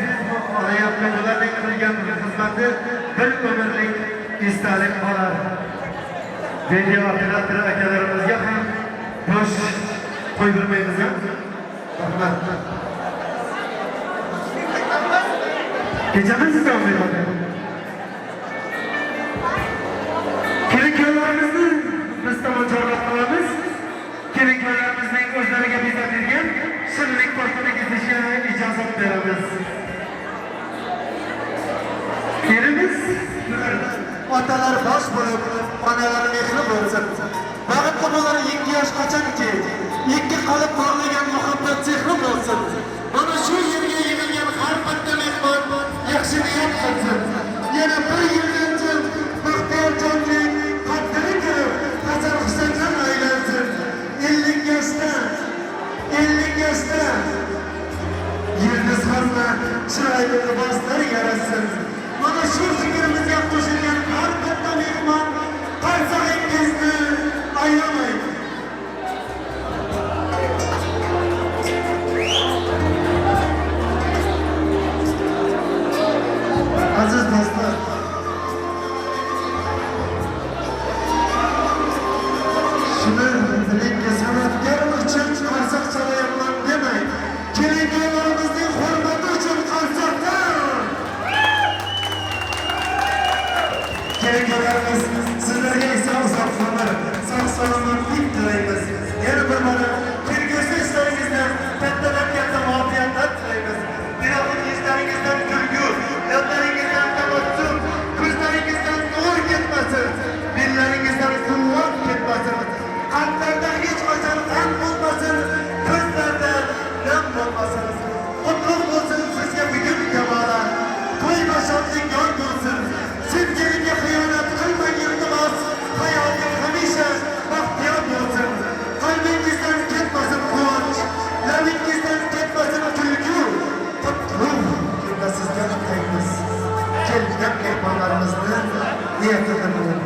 olayotgan ularning qilgan xizmati bir umrlik esdalik qolar. Video operator akalarimizga ham bosh qo'ydirmaymiz. Rahmat. Kechamiz davom etadi. Kelin-kuyovlarimizni biz tomon chorlab qolamiz. Kelin-kuyovlarimizning o'zlariga bezatilgan shirinlik tortini kesishga ijozat beramiz. Erimiz otalar bosh bo'lib, onalar mehri bo'lsin. Baxtli bo'lar yangi yosh qachonki, ikki qalb bog'lagan muhabbat sehri bo'lsin. Mana shu yerga yig'ilgan har bitta mehmon yaxshi niyat qilsin. Yana bir yildan so'ng Baxtiyorjonning qaddini kirib, Hasan Husayndan aylansin. 50 yoshda, 50 yoshda Yıldız hamma chiroyli liboslar yarasın. Mana shu fikrimizga qo'shilgan har bitta mehmon qarsag'ingizni ayamang. Aziz do'stlar, shuni bilingki, san'atkor uchun qarsak chalayapman demang. Kelin-kuyovlarimizning hurmati uchun qarsaklar. Kelin-kuyovlarimiz, sizlarga esa uzoq umr, sog' salomatlik tilaymiz. Yana bir marta kelgusi ishlaringizda kattadan katta muvaffaqiyatlar tilaymiz. Ilohim yuzlaringizdan kulgu, lablaringizdan tabassum, ko'zlaringizdan nur ketmasin, bellaringizdan quvvat ketmasin, qalblarda hech qachon g'am bo'lmasin, ko'zlarda nam bo'lmasin. Qutlug' bo'lsin sizga bugun kamola, to'y va shodlik yor bo'lsin. Sevgilimga xiyonat qilmang iltimos, hayoting hamisha baxtiyor bo'lsin. Qalbingizdan ketmasin quvonch, labingizdan ketmasin kulgu. Qutlug' kunlar sizga tilaymiz. Kelgan mehmonlarimizni niyatini bilib,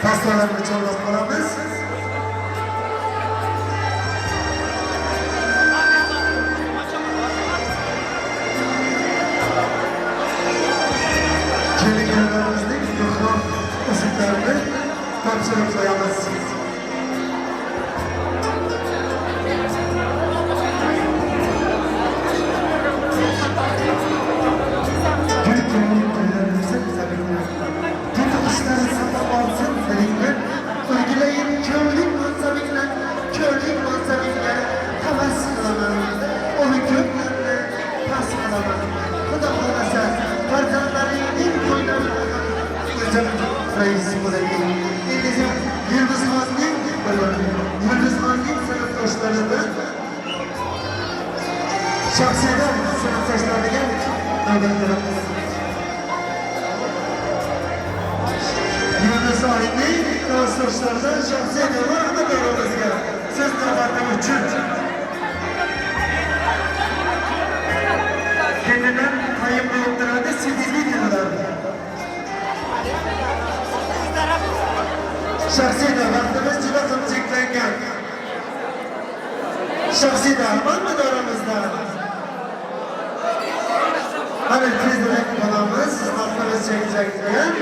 pastalarni chorlab qolamiz. Kelin-kuyovlarimizning mehribon uzuklarini topshirib qo'yamiz. Gül kendi güllerimizin sabırını, gül kuşları sana olsun seninle, Ülgüleyin köylük mansabıyla, köylük mansabıyla havas kılamam, onu köklerle pas kılamam. Xudo xohlasa, farzandlaringning to'ylarida o'zim rais bo'layin. Endi Yıldız Shaxsiyda sinfdoshlariga navbat beramiz. Yunus Oyning klassdoshlaridan Shaxsiyda marhamat davramizga so'z navbati uchun. Ketidan tayinlab turadi sedividirlar. Shaxsiyda vaqtimiz juda ham cheklangan. Shaxsiyda amalmi davramizda? Mana tezroq qolamiz, vaqtimiz cheklangan.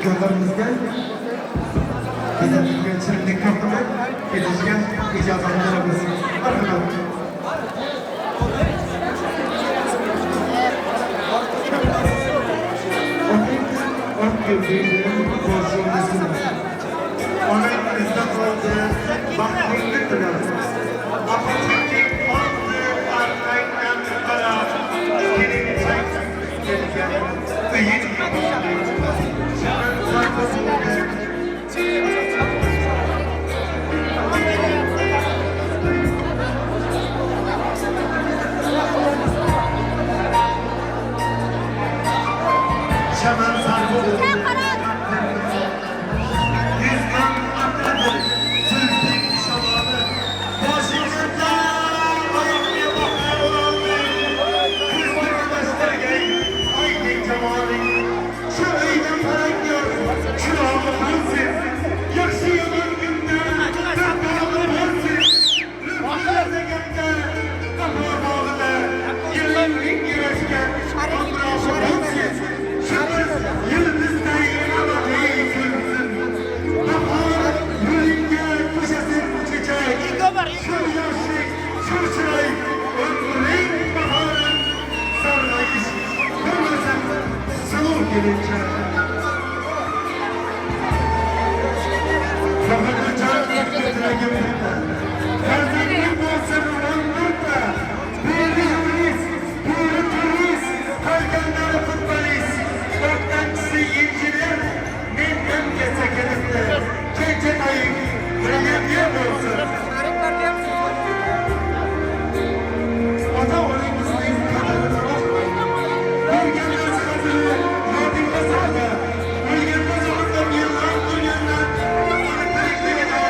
Konuklarımızga bezatilgan shirinlik taqdimi etishga ijozat beramiz. Marhamat. Oq ko'zingni boshingni onang izda qoldi, baxtingni tilab. Oqchakning oldi arqangdan qarab, kelinchak kelgan uying. Chaman sarg'u yuzdan aqlidir zulfing shamoli, boshingizda oyoqga boqar o'roldi, ko'zni qamashtirgan oyning jamoling, shu uyda farang yo'q, chirog'i bo'lsin, yaxshi yomon kunda bir dog'i bo'lsin, ruhi deganda bahor bog'ida yillarning yarashgan hamrohi bo'lsin. Yıldızday abadiy kulsin, bahor yo'lingga to'shasin chechak, shu yoshlik, shu chiroy umring bahorin sarg'ayish bo'lmasin suluv kelinchak. Bahodirjon tilagim bitta, farzanding bo'lsin 14ta, biri yurist, biri turist, qolganlari futbolist. O'rtanchisi injener, mendan kelsa kelibdi, kenjatoying brigadier bo'lsin. Ota-onangizning qadrini uqmang, bergan nasihatini yodingda saqla, o'lganda jahondan yillar turgandan uni tirikligida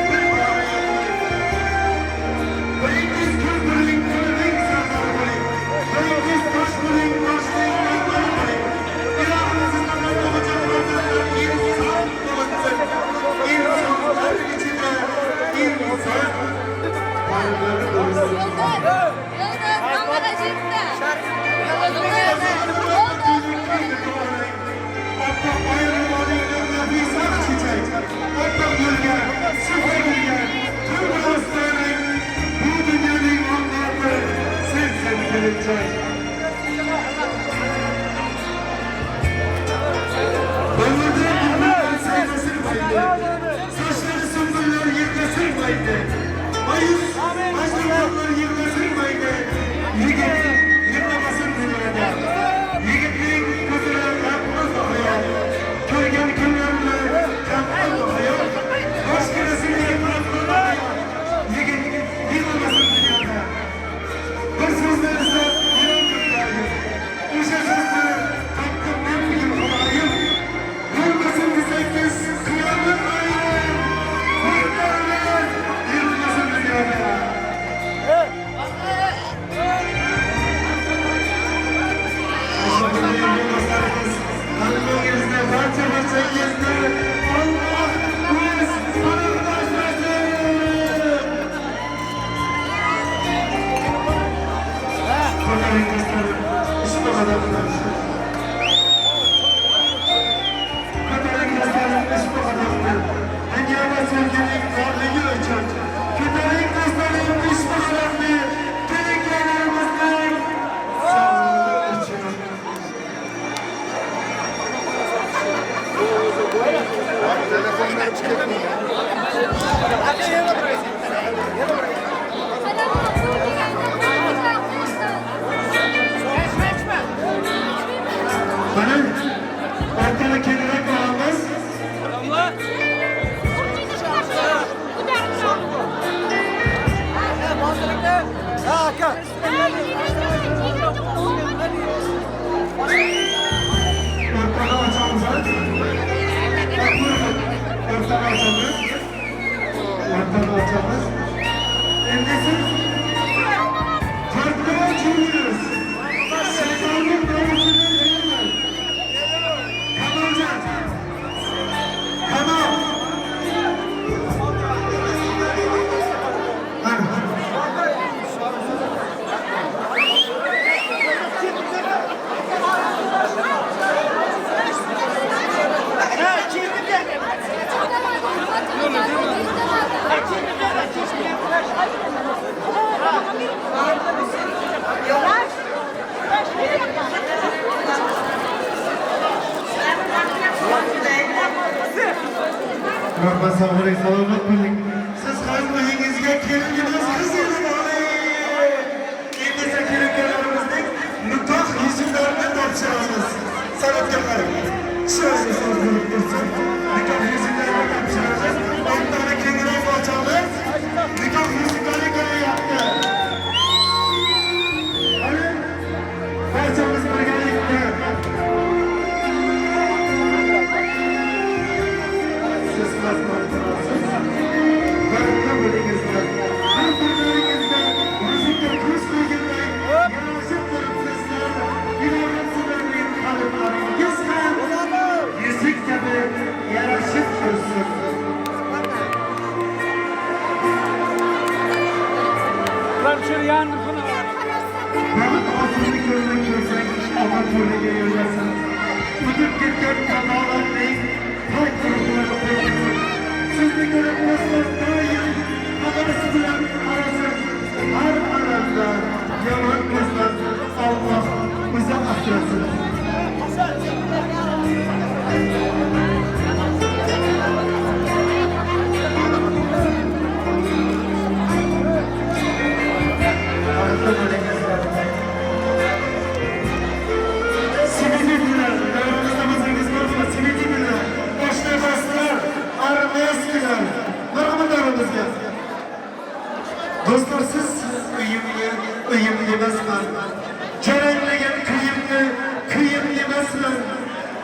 bir bora yig'lang. Biringiz kul bo'ling, kulning sardori bo'ling, biringiz tosh bo'ling, toshning memori bo'ling. Ilohim sizlardan tug'ilgan farzandlar inson bo'lsin, insonlar ichida inson parvari bo'lsin. Oppoq ayrilmoqning nafis oq chechak, oppoq yo'lga, shifa gulga, to'g'ri ostoning, bu dunyoning oqoti sensan kelinchak. Ömürde güller saylasırmaydı, saçları sümbüller yırtasırmaydı, mayus ajdarhalar yırtasırmaydı, yigit yırlamasın dünyada, yigitning ko'zini yapmaz hayot, ko'rgan kunlarni kam qilma hayot, boshqasini Ko'taring do'stlarim, ushbu qadamni. Ko'taring do'stlarim, ushbu qadamni. Dunyoda sevgining borligi uchun. Ko'taring do'stlarim, ushbu qadamni. Kelin-kuyovlarimizning sog'ligi uchun. Mana orqada kelirak olamiz. Ortada açamız. Ortada açamız. Ortada açamız. Endi siz tortga cho'milamiz. Shaytonning davlatini bermang. Kamoljon. Kamol. Mana. Rahmat, sog' bo'ling, salomat bo'ling. Siz ham uyingizga kelingiz qizingiz oling. Endi esa kelin-kuyovlarimizning nikoh yuzuklarini topshiramiz. San'atkorlar, chiroyli so'z bo'lib tursin. Nikoh yuzuklarini topshiramiz. O'rtani kengroq ochamiz. Nikoh yuzuklari kelyapti. Qani, barchamiz birgalikda. Siz qatnashasiz. Baraka bo'lingizlar. Bir-birlaringizga yuzukka ko'z qo'yganday yarashib turibsizlar. Ilohim sizlarning qalblaringiz ham yuzuk kabi yarashib tursin. Baxt osonni ko'rmak ko'rsang, omad to'riga yo'llasin. O'tib ketgan qadolarning pok ruhlari qo'ysin. Sizni ko'rib do'stlar doim havas bilan qarasin. Har alamda yomon ko'zdan Alloh o'zi asrasin. Baxtli bo'lingizlar. Sevgililar, davramizda bo'lsangiz marhamat, sevgililar, oshnalar, armeskilar, marhamat davramizga. Do'stlar, siz uyimga uyim emasman. Jaranglagan kuyimni kuyim emasman.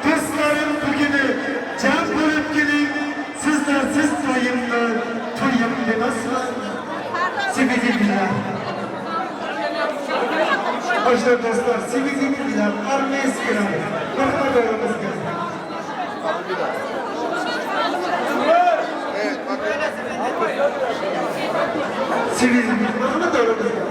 Do'stlarim buguni jam bo'lib keling, sizlarsiz to'yimni to'yim emasman. Sevgililar. Hoşlar dostlar, sevgililer, armeskiler, marhamat davramizga. Sevgililer, marhamat davramizga.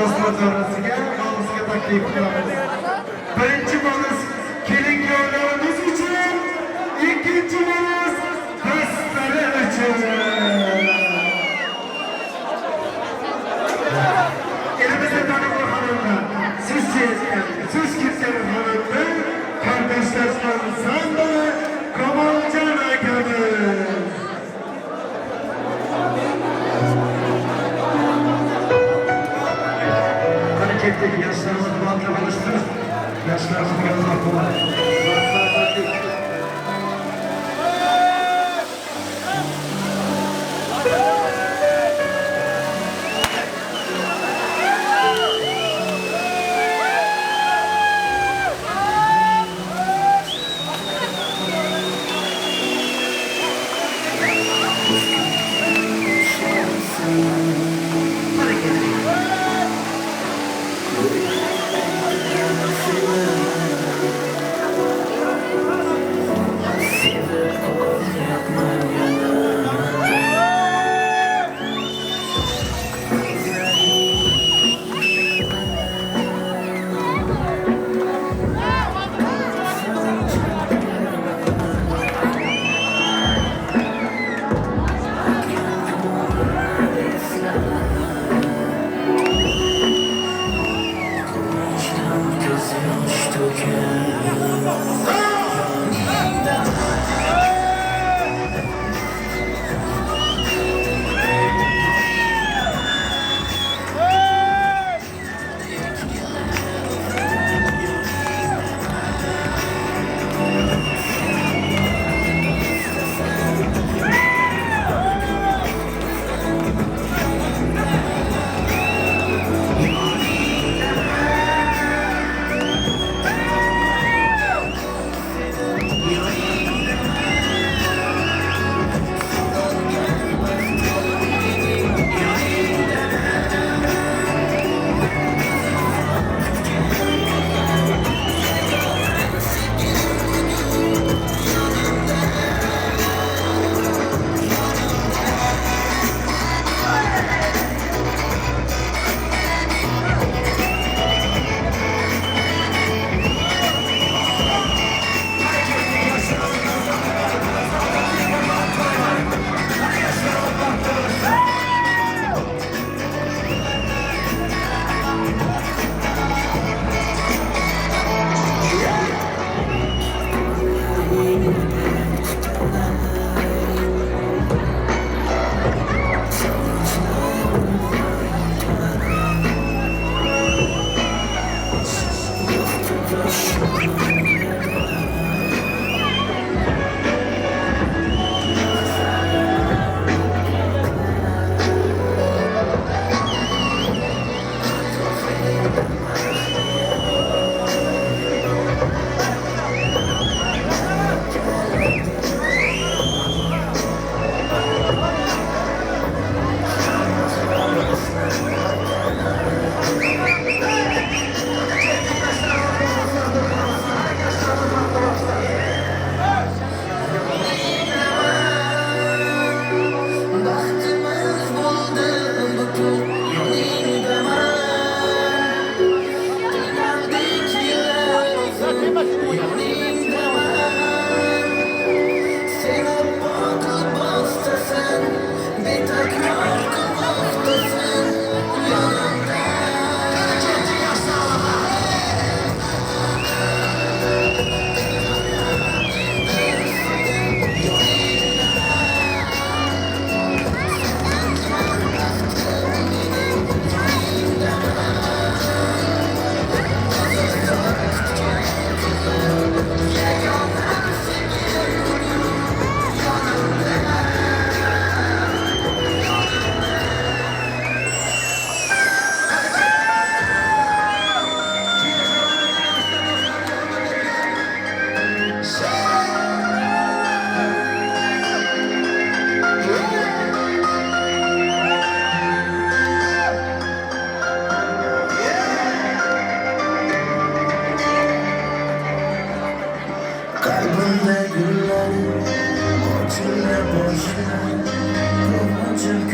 do'stlar davrasiga mavzuga taklif qilamiz. Birinchi bonus kelin kuyovlarimiz uchun, ikkinchi bonus do'stlari uchun. Elimizda taniqli xonanda, siz sezgan, siz ketgan xonanda, kardeşler ansambli Kamoljon akamiz. Hareketli yaşlarımızı bantla buluşturur. Yaşlarımızı gözler kolay.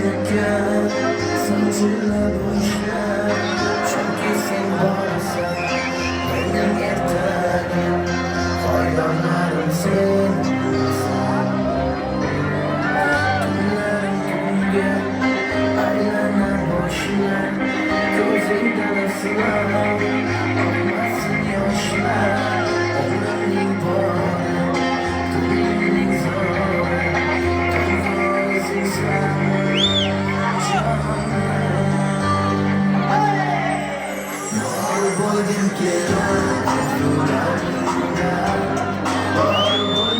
Ko'kka, sanchila boshlar. sen. Tunlarim kunga aylanar boshlar, ko'zingdan aslo oqmasin yoshlar. Umrimning bori, ko'nglimning zori, to'g'ri o'zingsan jonim. Bor bo'lgim kelar orzularingda, bor.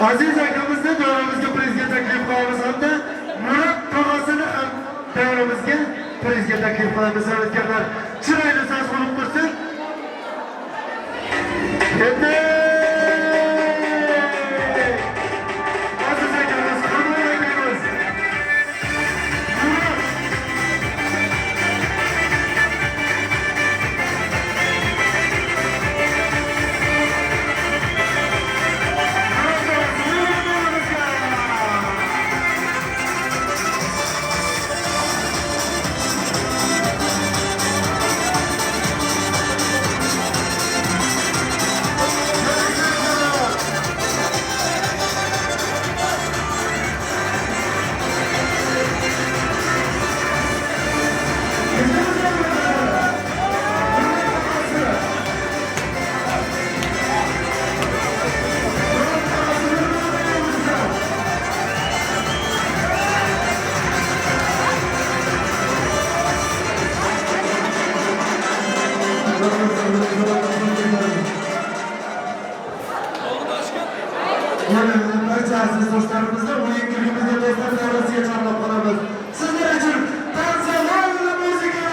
Aziz akamizni davramizga prizga taklif qilamiz hamda Murod tog'asini ham davramizga prizga taklif qilamiz. San'atkorlar chiroyli so'z bo'lib tursin. Aziz akamiz, Kamol akamiz. Murod. Barcha aziz do'stlarimizni o'yin kulgimizda do'stlar davrasiga chorlab qolamiz. Sizlar uchun tanzanol muzika.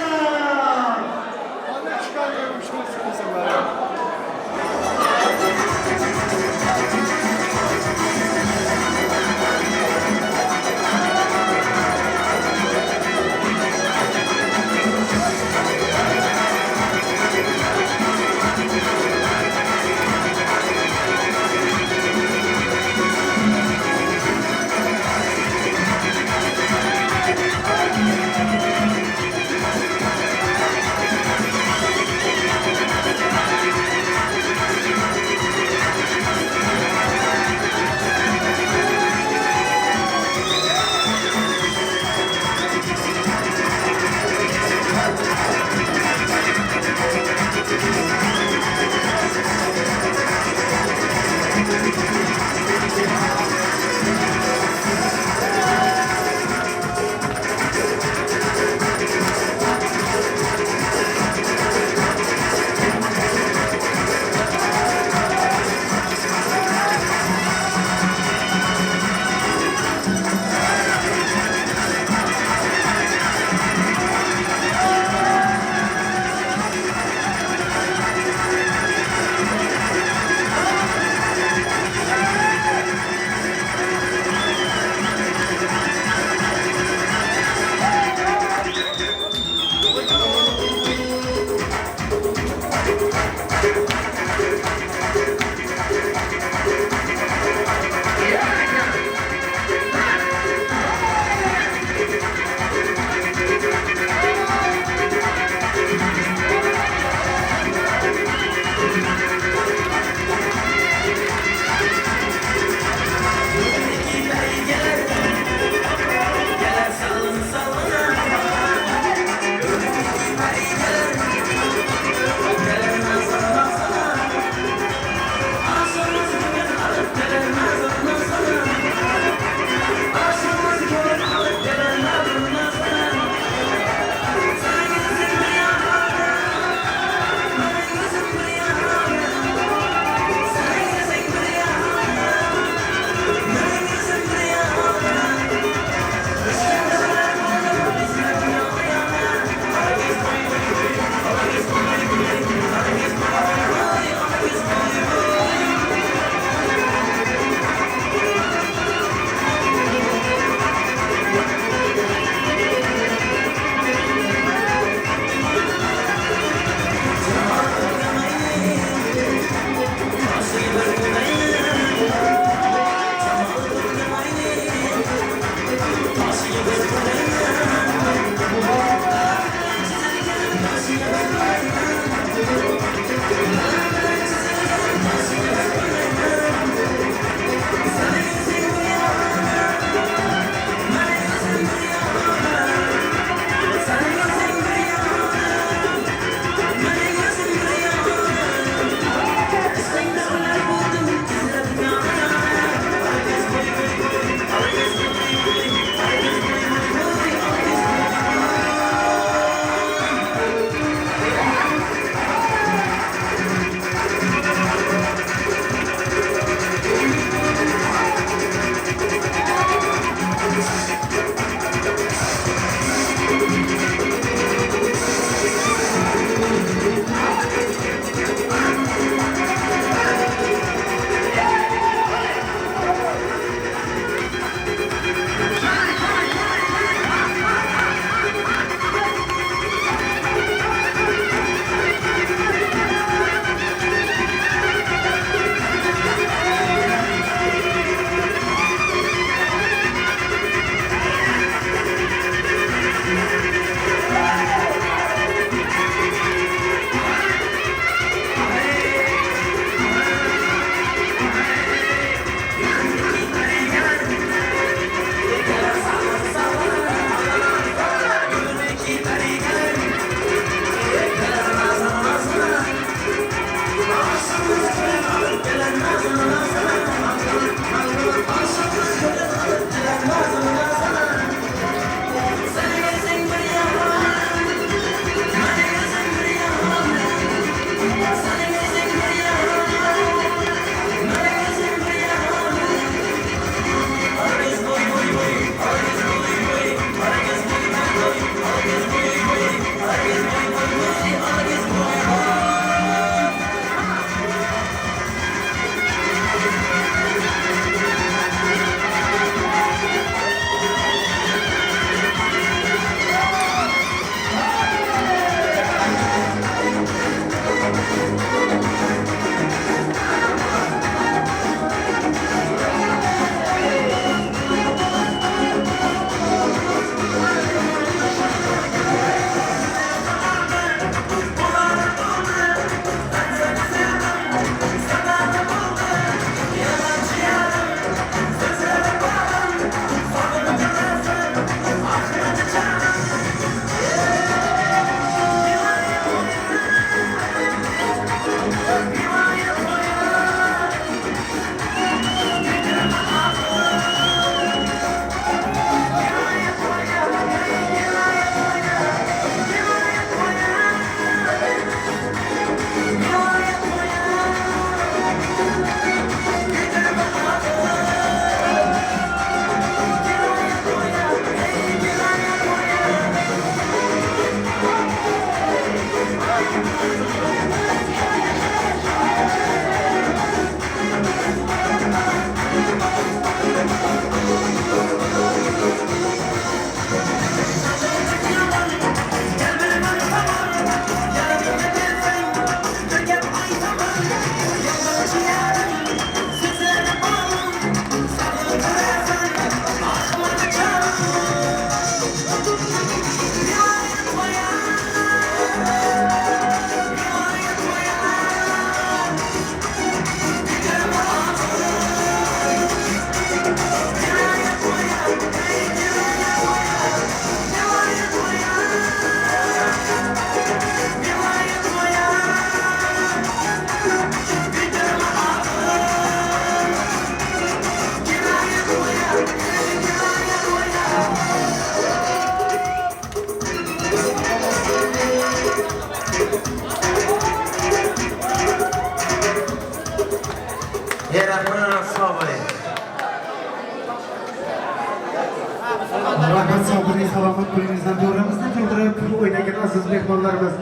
Salomat bo'lingizlar. Davramizni to'ldirib o'ynagan aziz mehmonlarimiz.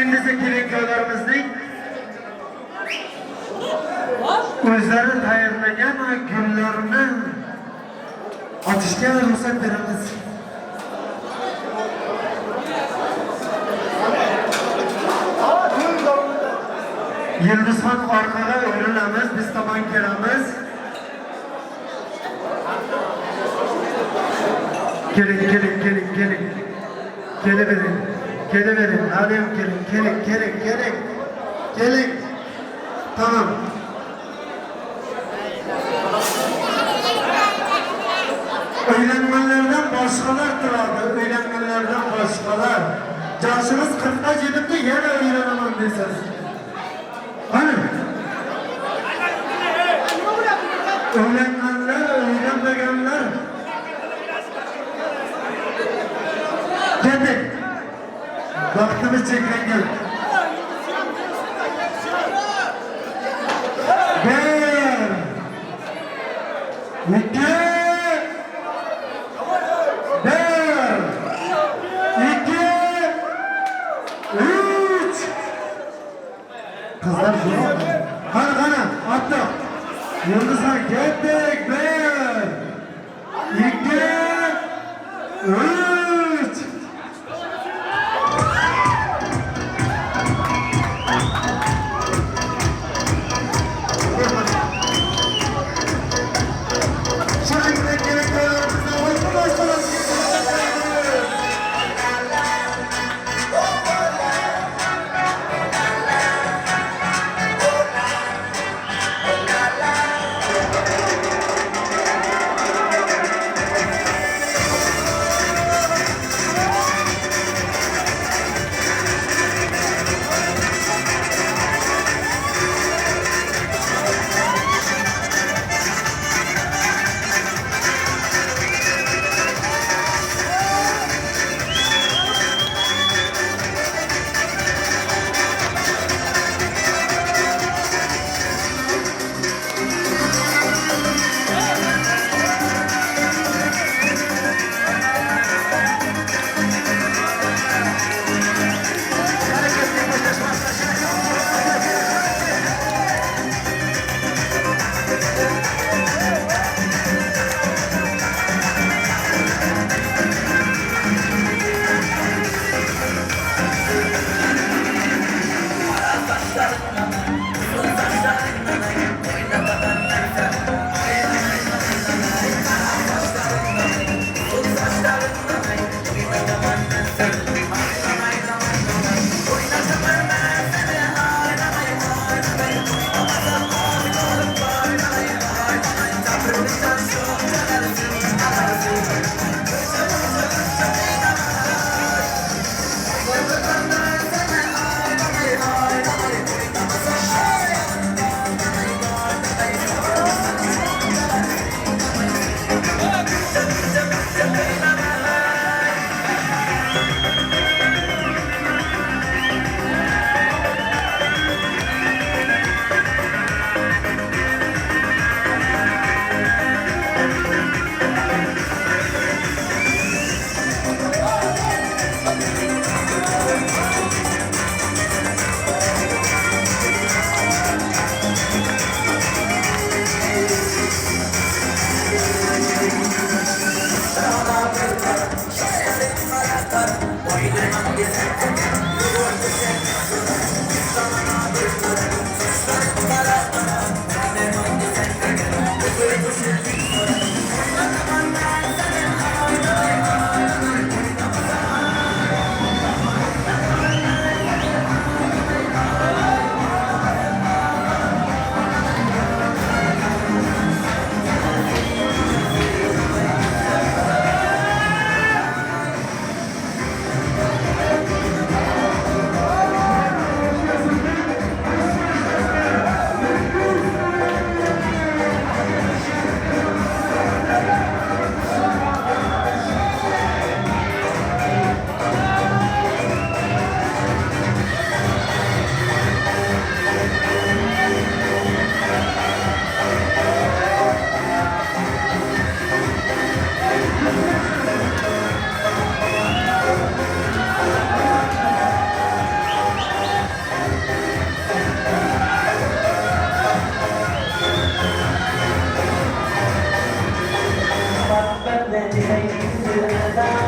Endi esa kelinkoylarimizning o'zlari tayyorlagan gullarni otishga ruxsat beramiz. Yulduzxon orqaga o'rilamiz, biz tomon kelamiz. Keling, keling, keling, keling. Kelavering, kelavering. Haliyam keling, keling, keling, keling. Keling. Tamam. Uylanganlardan boshqalar turadi, uylanganlardan boshqalar. Yoshimiz 40 ga yetibdi, yana uylanaman deysiz. Qani? Uylanganlar, uylanmaganlar. Ketdik. Vaqtimiz cheklangan. 1 2 1 2 3. Qizlar qani qani otdi. Yulduzlar ketdik. 1 2 3. Together.